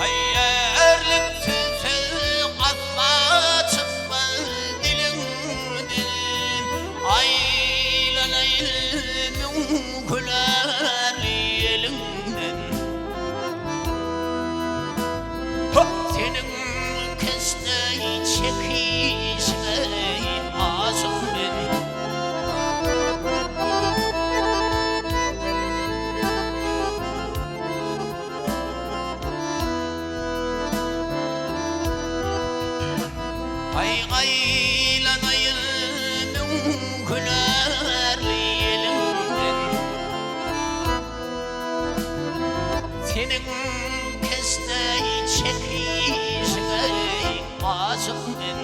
Aý, ärliksiz söz asla çykmaz diliňden. Aýlanaýyn müňküler ýeliňden. Seniň keşde çekişiňe aşyk men. Aý aýlanaýyn müň hünärli eliňden Seniň keşde çekişiňe aşyk men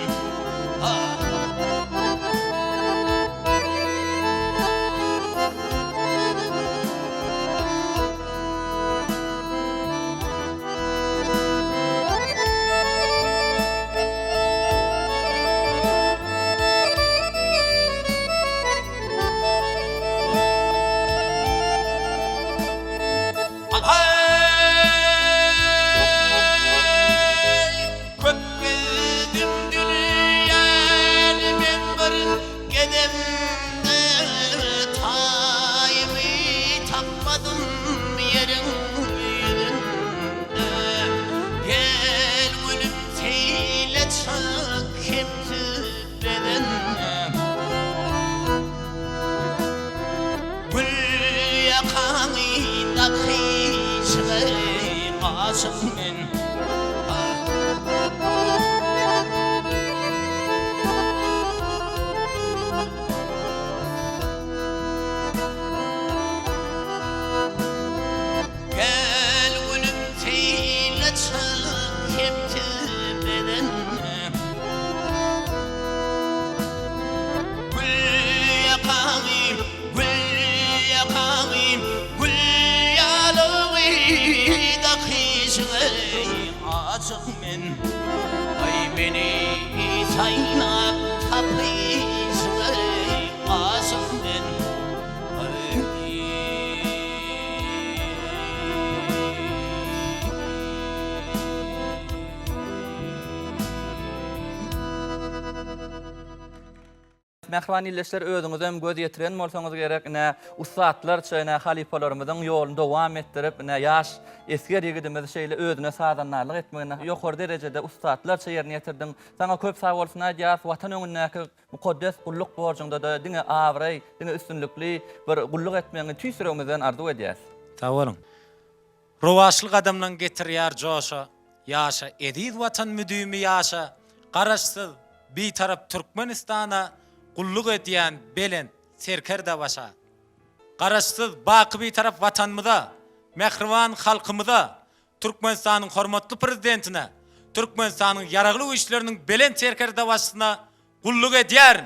Ah. Köp gezdim dünýäni men bir Gedemde taýymy tapmadym ýeriň ýüzünde. Gel gülüm seýle çyk kemsiz bedende. Gül ýakaňy dakyşyňa aşyk men. Gel gülüm seýle çyk kemsiz bedende. Gül ýakaňy, gül ýakaňy, gül ýalygy dakyşyňa aşyk men. Aý meni saýlap tapyşyňa aşyk men. Mähriban ildeşler özüňizem göz ýetiren bolsaňyz gerek ine ussatlarça ine halypalarymyzyň ýoluny dowam etdirip ine ýaş esger ýigidimiz şeýle özüne sazandarlyk etmegini ýokary derejede ussatlarça ýerine ýetirdiň. Saňa köp sag bolsun aýdýarys Watan öňündäki mukaddes gulluk borjuňda-da diňe abraý diňe üstünlikli bir gulluk etmegiňi tüýs ýüregimizden arzuw edýäs. Sag boluň. Rowaçly gadamlaň getirýär joşa, Ýaşa eziz Watan müdimi ýaşa, Garaşsyz, Bitarap Türkmenistana Gulluk edýän belent serkerdebaşa. Garaşsyz, baky Bitarap Watanymyza, mähriban halkymyza, Türkmenistanyň hormatly Prezidentine, Türkmenistanyň Ýaragly Güýçleriniň Belent Serkerdebaşysyna gulluk edýärin!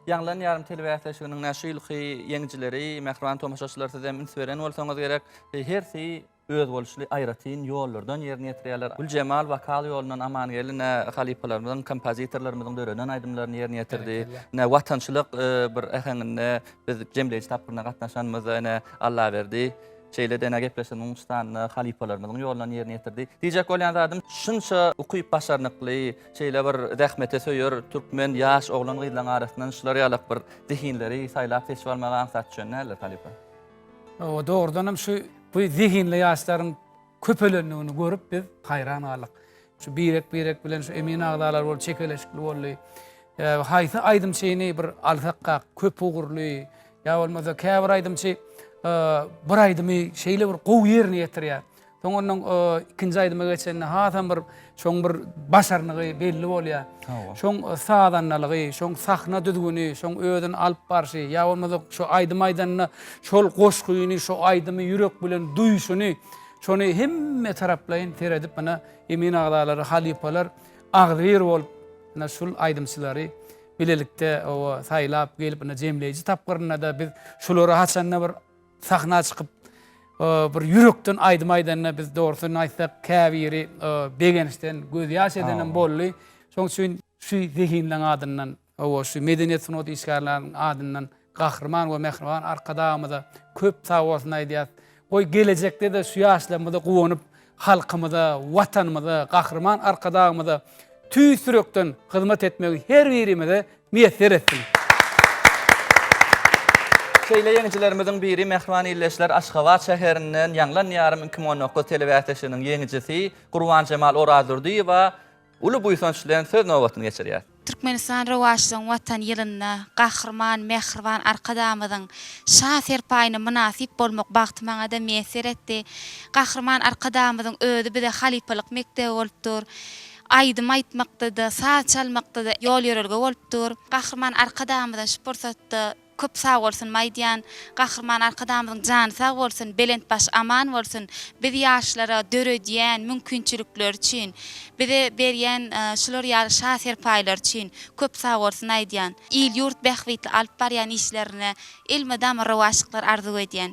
Ýaňlan ýarym telebäsleşiginiň şu ýylky ýeňijileri, mähriban tomaşaçylar siz hem üns beren bolsaňyz gerek, hersi özboluşly aýratyn ýollardan ýerine ýetirýärler. Güljemal wokal ýolundan Amangeldi ine halypalarymyzyň, kompozitorlarymyzyň döreden aýdymlaryny ýerine ýetirdi. Ine watançylyk bir äheňinde biz jemleýji tapgyryna gatnaşanymyzda ine Allaberdi Şeýle-de ene gepleşiginiň standa halypalarymyzyň ýolundan ýerine ýetirdi. Diýjek bolýan zadym, şunça ukyp-başarnykly, şeýle bir zähmete söýer türkmen ýaş oglan-gyzlaryň arasyndan şular ýalak bir zehinleri saýlap-seçip almak aňsat düşen däldir, halypa. Hawa, dogrudanam şu bu zehinli ýaşlaryň köpelendigini görüp biz haýran galdyk. Şu birek-birek bilen şu emin agzalar bolup çekeleşikli boldy. Haýsy aýdymçyny bir alsak-ak köp ugurly ýa bolmasa käbir aýdymçy bir aýdymy şeýle bir gowy ýerine ýetirýär. Soň ondan ikinji aýdyma geçende hasam bir şoň bir başarnygy belli bolýar. Şoň sazandalygy, şoň sahna düzgüni, şoň özüni alyp barşy ýa bolmasa şo aýdym aýdanda şol goşgyny, şo aýdymy ýürek bilen duýşuny, şony hemme taraplaýyn seredip mına emin agzalary, halypalar agzybir bolup mına şul aýdymçylary bilelikde owa saýlap gelip mına jemleýji tapgyrynda-da biz şulary haçanda bir Sahna çykyp bir ýürekden aýdym aýdanda biz dogrusyny aýtsak käbiri begençden gözýaş edenem boldy. Şonuň üçin şu zehinleň adyndan, hawa şu medeniýet sungat işgärleriniň adyndan Gahryman we mähriban Arkadagymyza köp sag bolsun aýdýas. Goý gelejekde-de şu ýaşlarymyza guwanyp halkymyza, Watanymyza, Gahryman Arkadagymyza tüýs ýürekden hyzmat etmegi her birimize miýesser etsin! Şeýle ýeňijilerimiziň biri mähriban ildeşler Aşgabat şäherinden Ýaňlan ýarym 2019 telebäsleşiginiň ýeňijisi Gurbanjemal Orazdurdyýewa. Uly buýsanç bilen söz nobatyny geçirýäs. Türkmenistan rowaçlygyň Watany ýylynda Gahryman, mähriban Arkadagymyzyň Şa serpaýyna mynasyp bolmak bagty maňa-da miýesser etdi. Gahryman Arkadagymyzyň özi bize halypalyk mekdebi bolup dur. Aýdym aýtmakda-da, saz çalmakda-da ýol-ýörelge bolup dur. Gahryman Arkadagymyza şu pursatda Köp sag bolsun aýdýan Gahryman Arkadagymyzyň jany sag bolsun belent başy aman bolsun biz ýaşlara döredýän mümkinçilikleri üçin bize berýän şular ýaly şa serpaýlary üçin köp sag bolsun aýdýan il ýurt bähbitli alyp barýan işlerine elmydama rowaçlyklar arzuw edýän.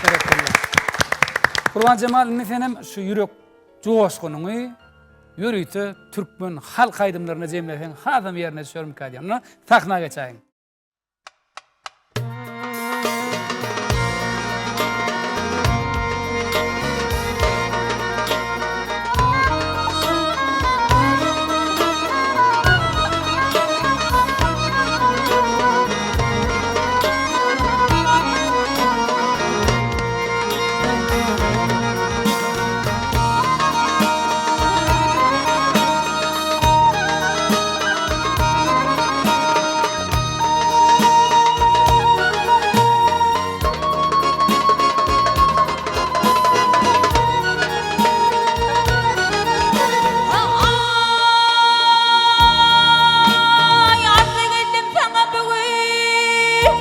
Berekella. Gurbanjemal indi senem şu ýürek joşgunyňy ýörite türkmen halk aýdymlaryna jemleseň hasam ýerine düşermikä diýýän. Onda sahna geçäýiň. Aý, arza geldim saňa bu gün.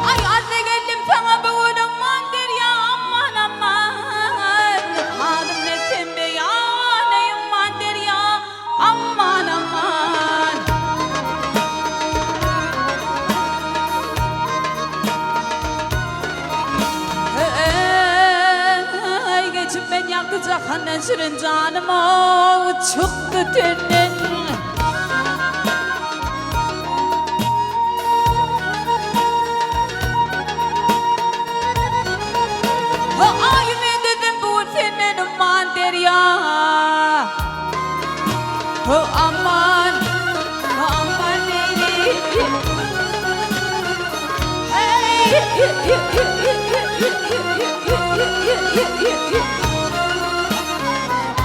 Aý, arza geldim saňa bu gün, Umman derýa, aman, aman. Halym ne sen beýan, eý, umman derýa, aman, aman. Eý, geçip men ýagty jahandan şirin janym-ow, çykdy tenden. Aý, men dedim bu gün senden umman derýa. Aman, aman eýli.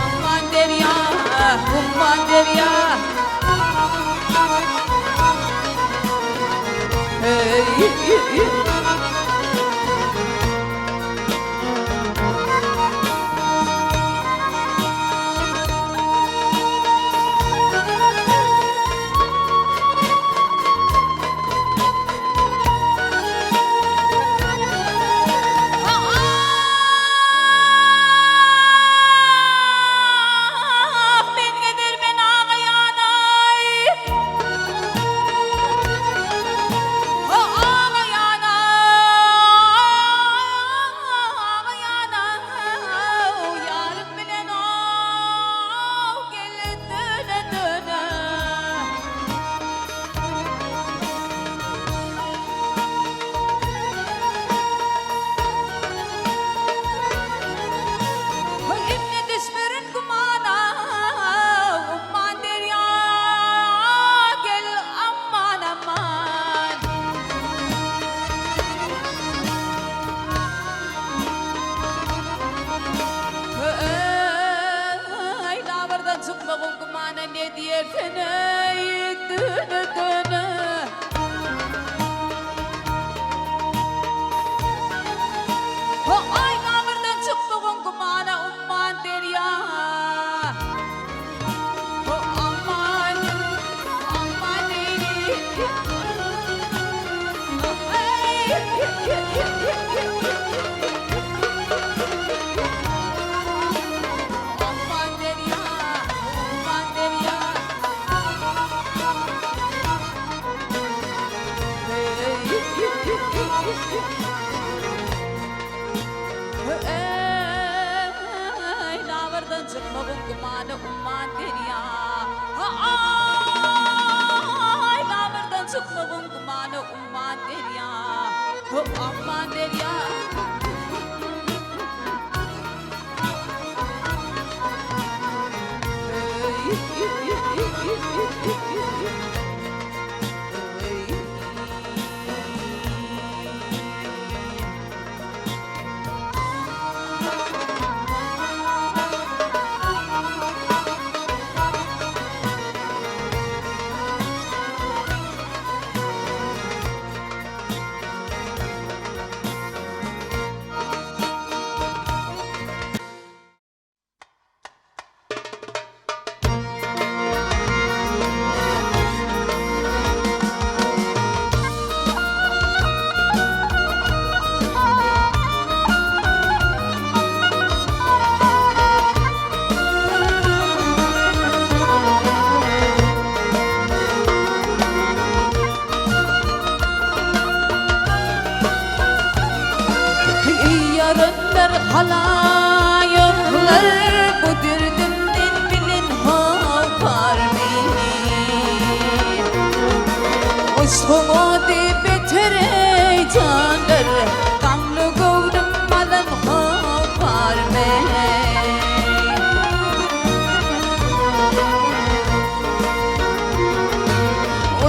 Aman derýa, umman derýa. Ah, men gezermen agaýanaý. Agaýana, agaýana, ýarym bilen ow gel döne-döne. Indi düşmerin gümana, Umman derýa gel aman aman. Eý, labardan çykmagyň gümana ne diýersen eý, döne döne. Aý gabyrdan çykmagyň gümana umman derýa. Aman, aman eý. Umman derýa, umman derýa. Eý, labardan çykmagyň gümany umman derýa. Aý, labardan çykmagyň gümany umman derýa. Aman derýa. Yşgyň ody beter eý janlar, Gamly göwnüm alan hoparmy eý.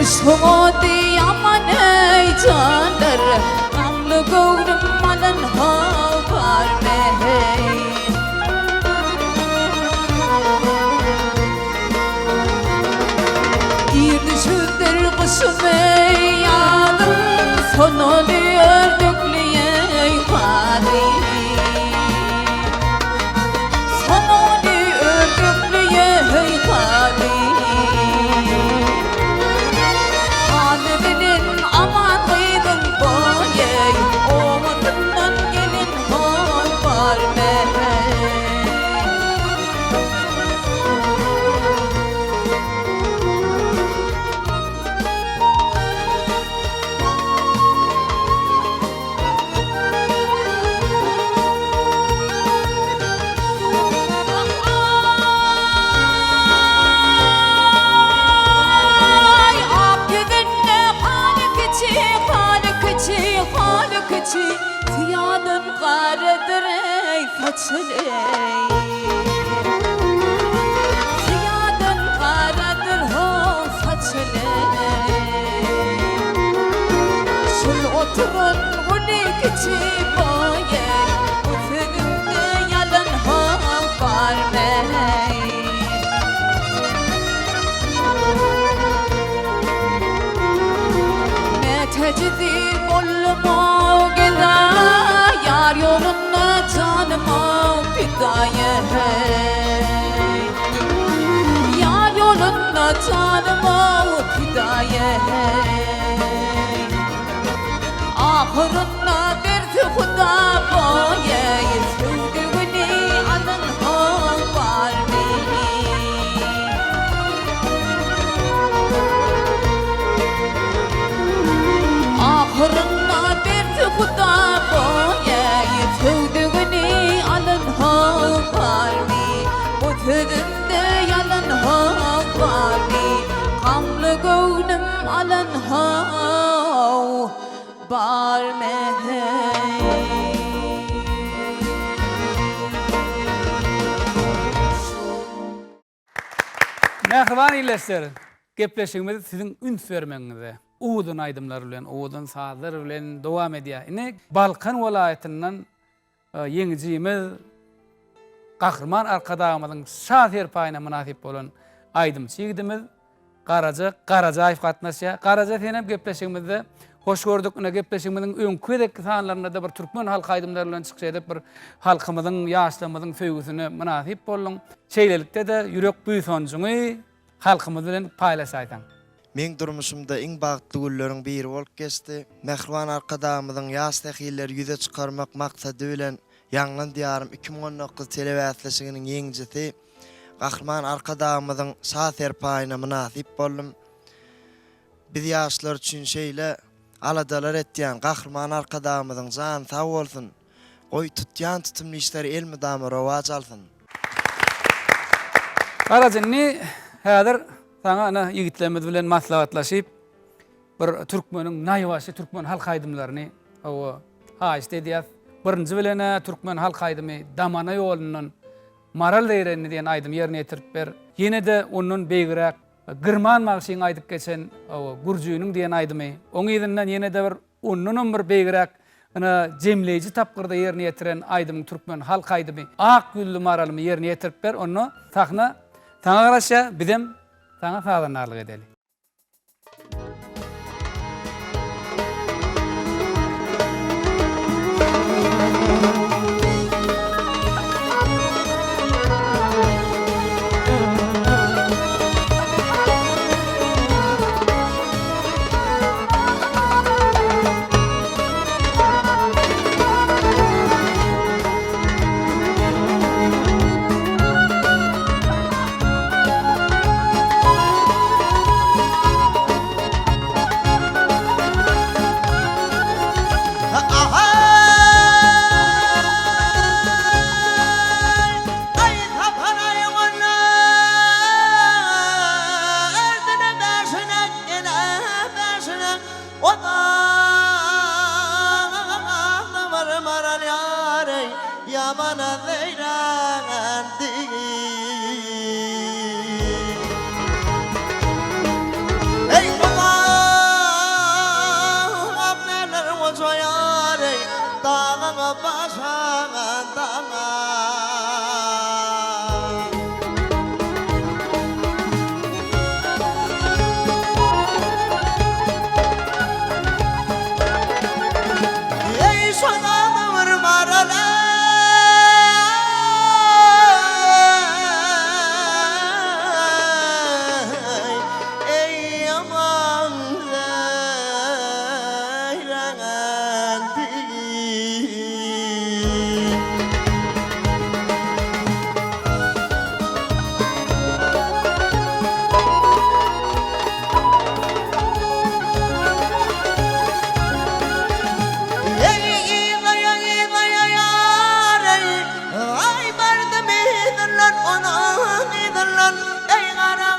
Yşgyň ody ýaman eý janlar, Gamly göwnüm alan hoparmy eý. Ir düşüpdir gyşym eý ýazym, Sonaly ördekli eý gazy. Sonaly ördekli eý gazy. Haly bilen aman gyzyň boý eý, Obasyndan gelen hol barmy eý. Aý, ak ýüzünde haly kiçi, haly kiçi, haly kiçi, Syýadan garadyr eý saçyl eý. Syýadan garadyr ho saçyl eý. Şul oturan uly kiçi boý eý, Bu sözümde ýalan ho barmy eý. Mätäjidi boldum-o geda, Ýar ýolunda janym-o pidaýa heý. Ýar ýolunda janym-o pidaýa heý. Ahyrynda berdi Huda boýa, Söwdügini alan ho barmy? Ahyrynda berdi Huda boýa, Söwdügini alan ho barmy? Bu sözümde ýalan ho barmy? Gamly göwnüm alan ho barmy? Mähriban ildeşler, gepleşigimiz siziň üns bermegiňize, owadan aýdymlar bilen, owadan sazlar bilen dowam edýär. Indi Balkan welaýatyndan ýeňijimiz Gahryman Arkadagymyzyň Şa serpaýyna mynasyp bolan aýdymçy ýigidimiz Garaja Garajaýew gatnaşýar. Garaja senem gepleşigimizde hoş gördük. Ine gepleşigimiziň öňki gezekki sanlarynda-da bir türkmen halk aýdymlary bilen çykyş edip bir halkymyzyň, ýaşlarymyzyň söýgüsine mynasyp bolduň. Şeýlelikde-de ýürek buýsanjyňy halkymyz bilen paýlaşaýsaň. Meň durmuşymda iň bagtly günleriň biri bolup geçdi. Mähriban Arkadagymyzyň ýaş zehinleri ýüze çykarmak maksady bilen Ýaňlan Diýarym 2019 telebäsleşiginiň ýeňijisi Gahryman Arkadagymyzyň Şa serpaýyna mynasyp boldum. Biz ýaşlar üçin şeýle aladalar etýän Gahryman Arkadagymyzyň jany sag bolsun! Goý, tutýan tutumly işleri elmydama rowaç alsyn! Garaz indi häzir saňa ana ýigitlerimiz bilen maslahatlaşyp bir türkmeniň naýbaşy türkmen halk aýdymlaryny hawa haýyşt edýäs. Birinji bilen-ä türkmen halk aýdymy Damana ýolundan Maral zeýrenli diýen aýdymy ýerine ýetirip ber. Ýene-de ondan beýigräk Girman bagşyň aýdyp geçen Gürjüniň diýen aýdymy. Oň yzyndan ýene-de bir ondanam bir beýigräk ine jemleýji tapgyrda ýerine ýetiren aýdymyň türkmen halk aýdymy Ak ýüzli maralymy ýerine ýetirip ber. Onda sahna saňa garaşýar, bizem saňa sazandarlyk edeli. aşagan daňa. Eý şoda bir maral eý, Eý ýaman zeýrendi. Eý yzlaýa yzlaýa ýar eý, Aý bardym yzyndan onuň yzyndan Eý gara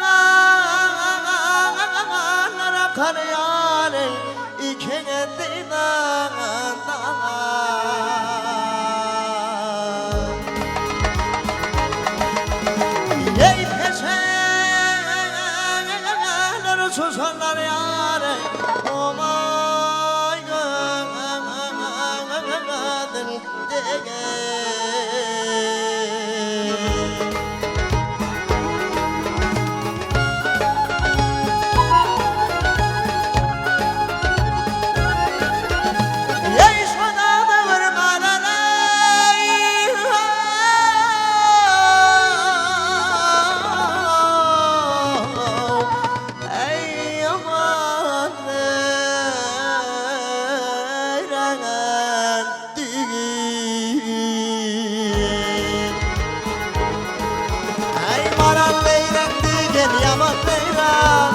ganlar akar ýar eý, Ikiňe dyzan daňa. Eý peşeler susanlar ýar eý, Omaý gözüň degen. Eý şonada bir garalaý. Eý ýaman zeýreňen düýn. Eý maral zeýreň diýgen ýaman zeýreň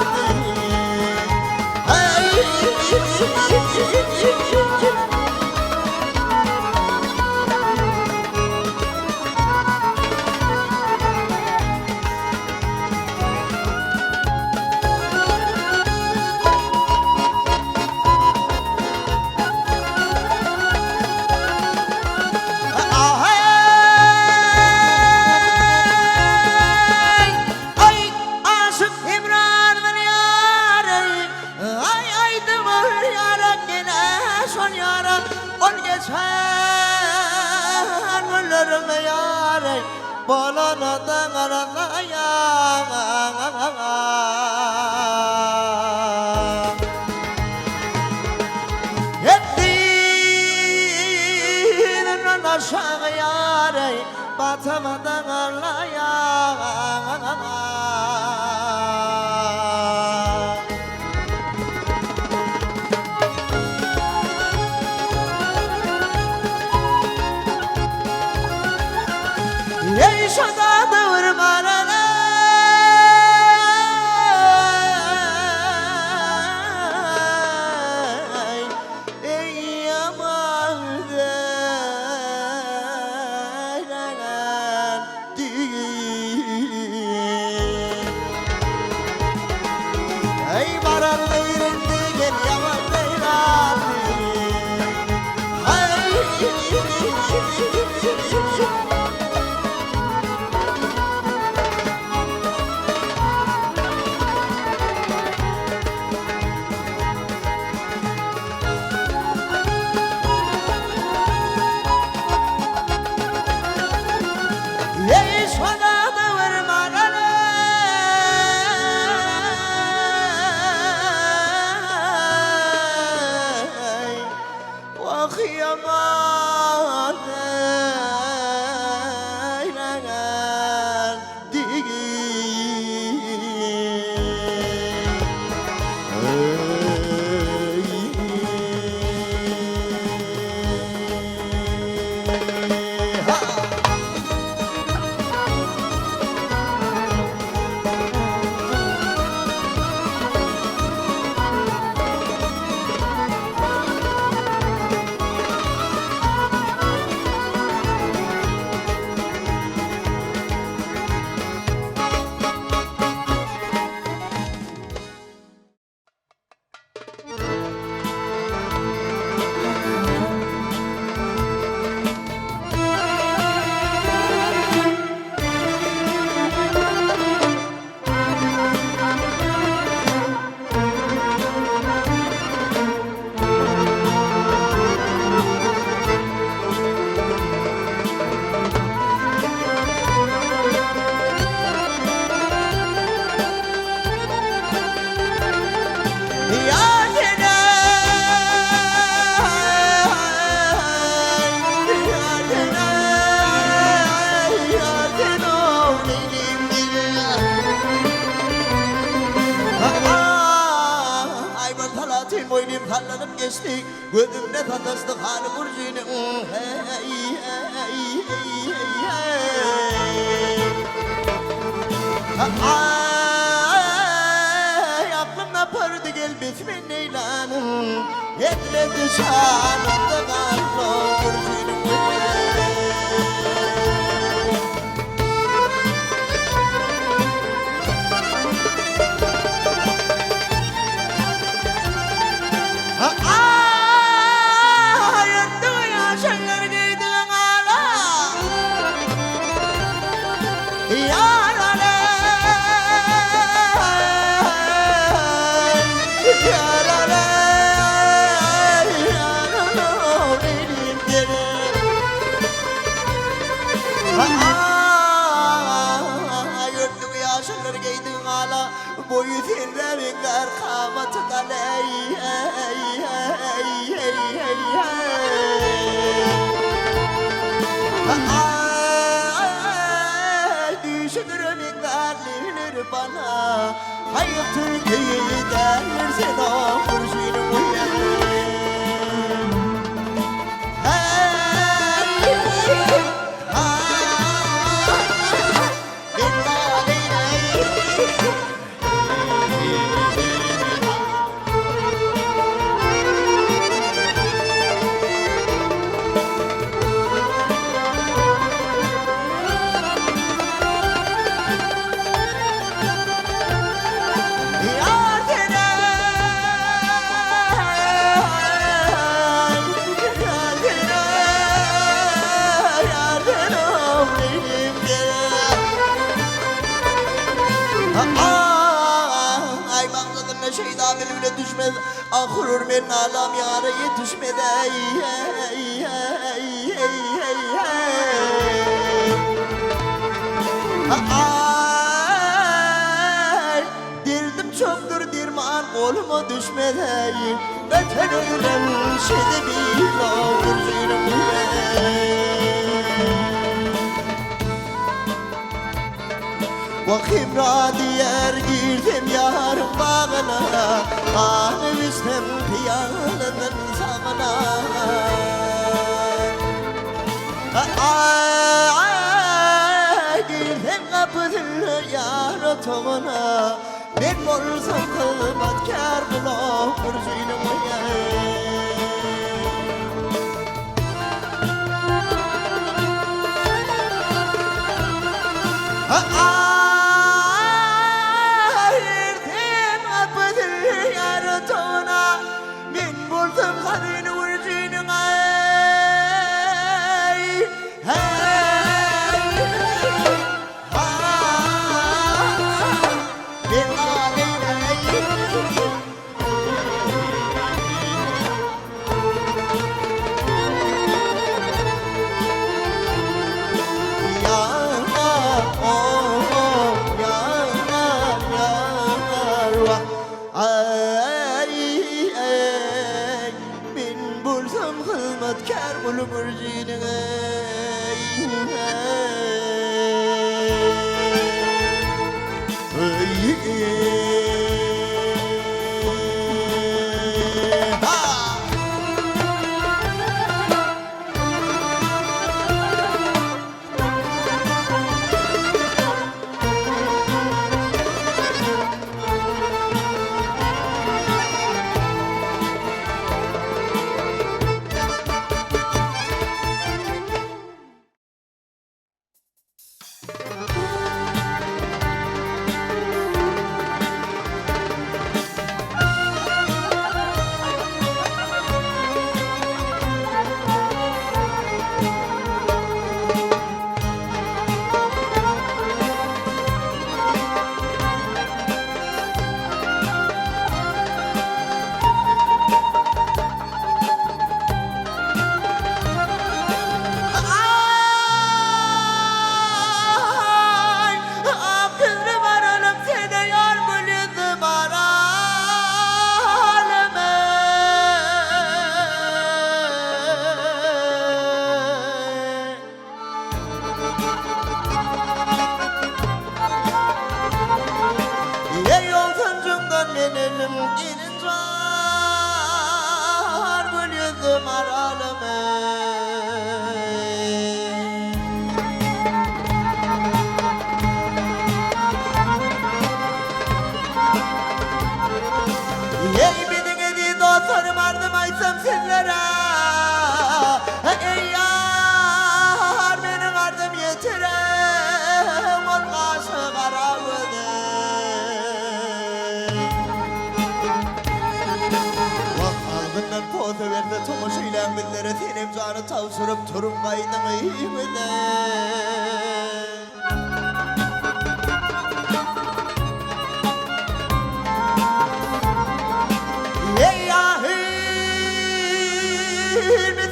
Aý aşyk Hemranyň ýary Aý aýdym ol ýara gele şol ýara Ol geçen günleriň ýary Bolana daňarlaýan Hetdinden aşagy ýary Batama daňarlaýan. Eý şazada bir maralay. sallanyp geçdi, Gözümde sataşdy haly gürjiniň, heý-heý-heý-heý-heý. Aý, aklym apardy gelmesi men neýlänim, Hemmesi şanynda galdy gürjiniň, heý. Boýy senrä meňzär kamaty Aý düýşi düre meňzär leýleri bana Haýyr türki däldir sen o gürjiniň Aý maksadyna şeýda bilbile düşmez, Ahyr men nalam ýara ýetişmez äý äý äý äý äý Aý derdim çokdur derman goluma düşmez äý Beter öýlen şeýde bilo gürjüniň Wah Hemra diýer girsem ýaryň bagyna, Ganyp içsem hyýalynyň sagyna. Aý, girsem gapysyna ýar otagyna, Men bolsam hyzmatkär gulak gürjüniň oýa. Men bolsam hazyna gürjüniň aý, heý, ha, men aly, Aý, ak ýüzli baralyp sene ýar gül ýüzli baralym eý. Eý, ol sanjymdan men elim gelin jan. ýüzli maralym eý. Eý biziň eziz dostlarym arzym aýtsam sizlere Eý ýar meniň arzym ýetire Ol gaşy gara göze. Wah agzyndan posa berse tomaşa eýläň bizlere Senem jany tabşyryp turuň gaýdyň öýüňize. Eý ahyrmy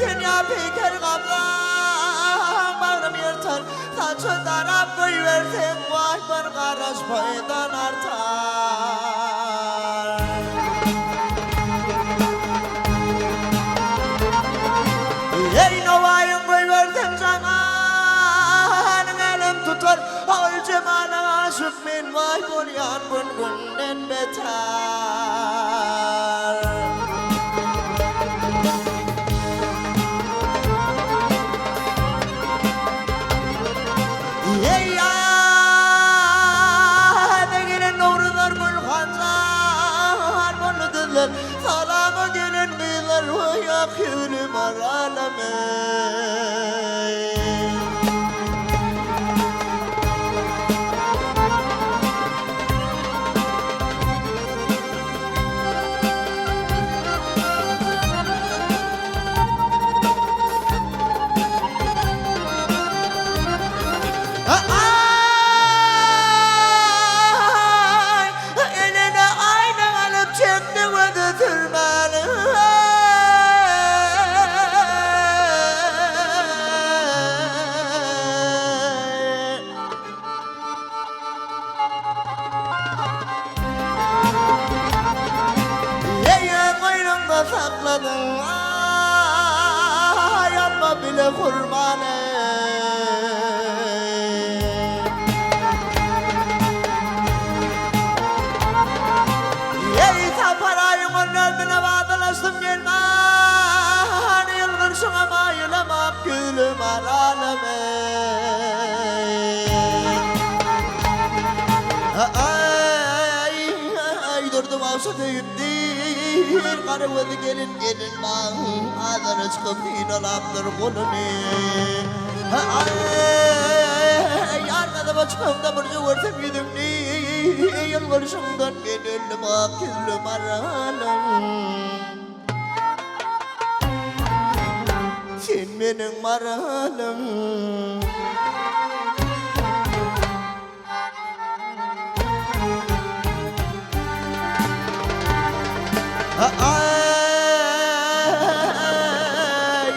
sen ýa peýker gaplaň Bagrym ýyrtar saçy darap goýberseň Waý bir garaş boýdan artar. Eý nowaýyň goýberseň janyň älem tutar Ol jemala aşyk men waý bolýan gün-günden beter. Eý ýa-da gelen nowruzlar gül hanjar boldy düzler Salama gelen gyzlar waý ak ýüzli maralam eý. Aý, eline aýna alyp çekdi gözi sürmäni. Eý, öz goýnuňda sakladyň, aý, alma bile hurmany. Eý, Sapar aýyň on dördüne wadalaşdym gelmän, ýylgyrşyňa maýylamap gülüm aralym eý. Aý, Durdy bagşy söýüpdir, gara gözli gelin gelin bazara çykyp synalapdyr goluny. Aý, ýar gazaba çykamda birje görsem ýüzüňni, ýylgyrşyňdan men öldüm ak ýüzli maralym. Sen meniň maralym. Aý,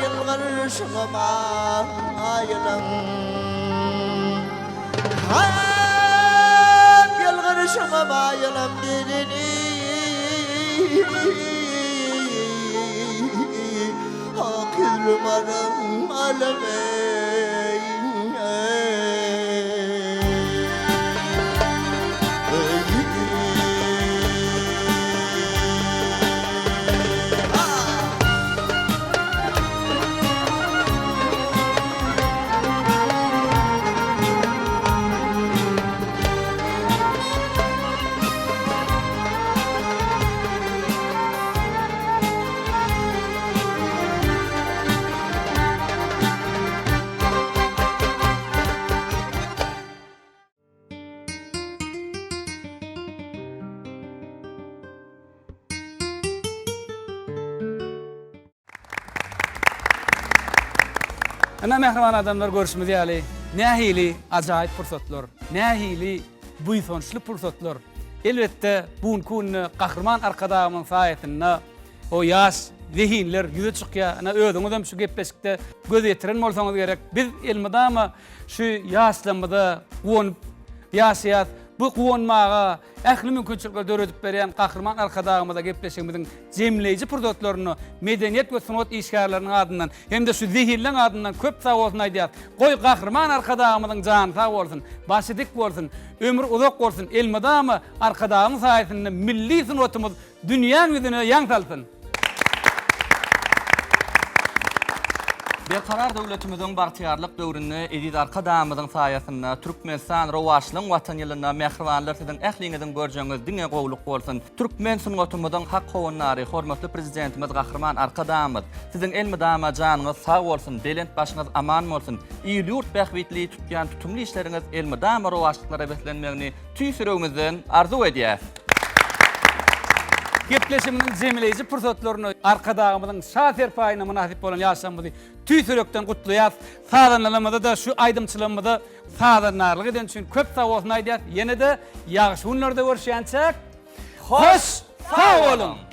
ýylgyrşyňa maýylam. Hap, ýylgyrşyňa maýylam gelini. Ak ýüzli maralym eý. Ynha mähriban adamlar görşümiz ýaly nähili ajaýyp pursatlar, nähili buýsançly pursatlar. Elbetde bu günki günde Gahryman Arkadagymyzyň saýasynda o ýaş zehinler ýüze çykýar. Ynha özüňizem şu gepleşikde göz ýetiren bolsaňyz gerek. Biz elmydama Şu ýaşlarymyza guwanyp ýaşaýas. Bu guwanmaga ähli mümkinçilikleri döredip berýän Gahryman Arkadagymyza gepleşigimiziň jemleýji pursatlarynda medeniýet we sungat işgärleriniň adyndan hem-de şu zehinleň adyndan köp sag bolsun aýdýas. Goý Gahryman Arkadagymyzyň jany sag bolsun, başy dik bolsun, ömri uzak bolsun, elmydama Arkadagyň saýasynda milli sungatymyz dünýäň ýüzüne ýaň salsyn! Berkarar döwletimiziň bagtyýarlyk döwründe eziz Arkadagymyzyň saýasynda Türkmenistan rowaçlygyň Watany ýylynda mähribanlar siziň ähliňiziň görjegiňiz diňe gowluk bolsun. Türkmen sungatymyzyň hak howandary hormatly Prezidentimiz Gahryman Arkadagymyz siziň elmydama janyňyz sag bolsun, belent başyňyz aman bolsun, il-ýurt bähbitli tutýan tutumly işleriňiz elmydama rowaçlyklara beslenmegini tüýs ýüregimizden arzuw edýäs. Gepleşigimiziň jemleýji pursatlarynda Arkadagymyzyň Şa serpaýyna mynasyp bolan ýaşlarymyzy tüýs ýürekden gutlaýas. Sazandalarymyza-da şu aýdymçylygymyza sazandarlyk edeni üçin köp sag bolsun aýdýas. Ýene-de ýagşy günlerde görüşýänçäk, hoş sag boluň!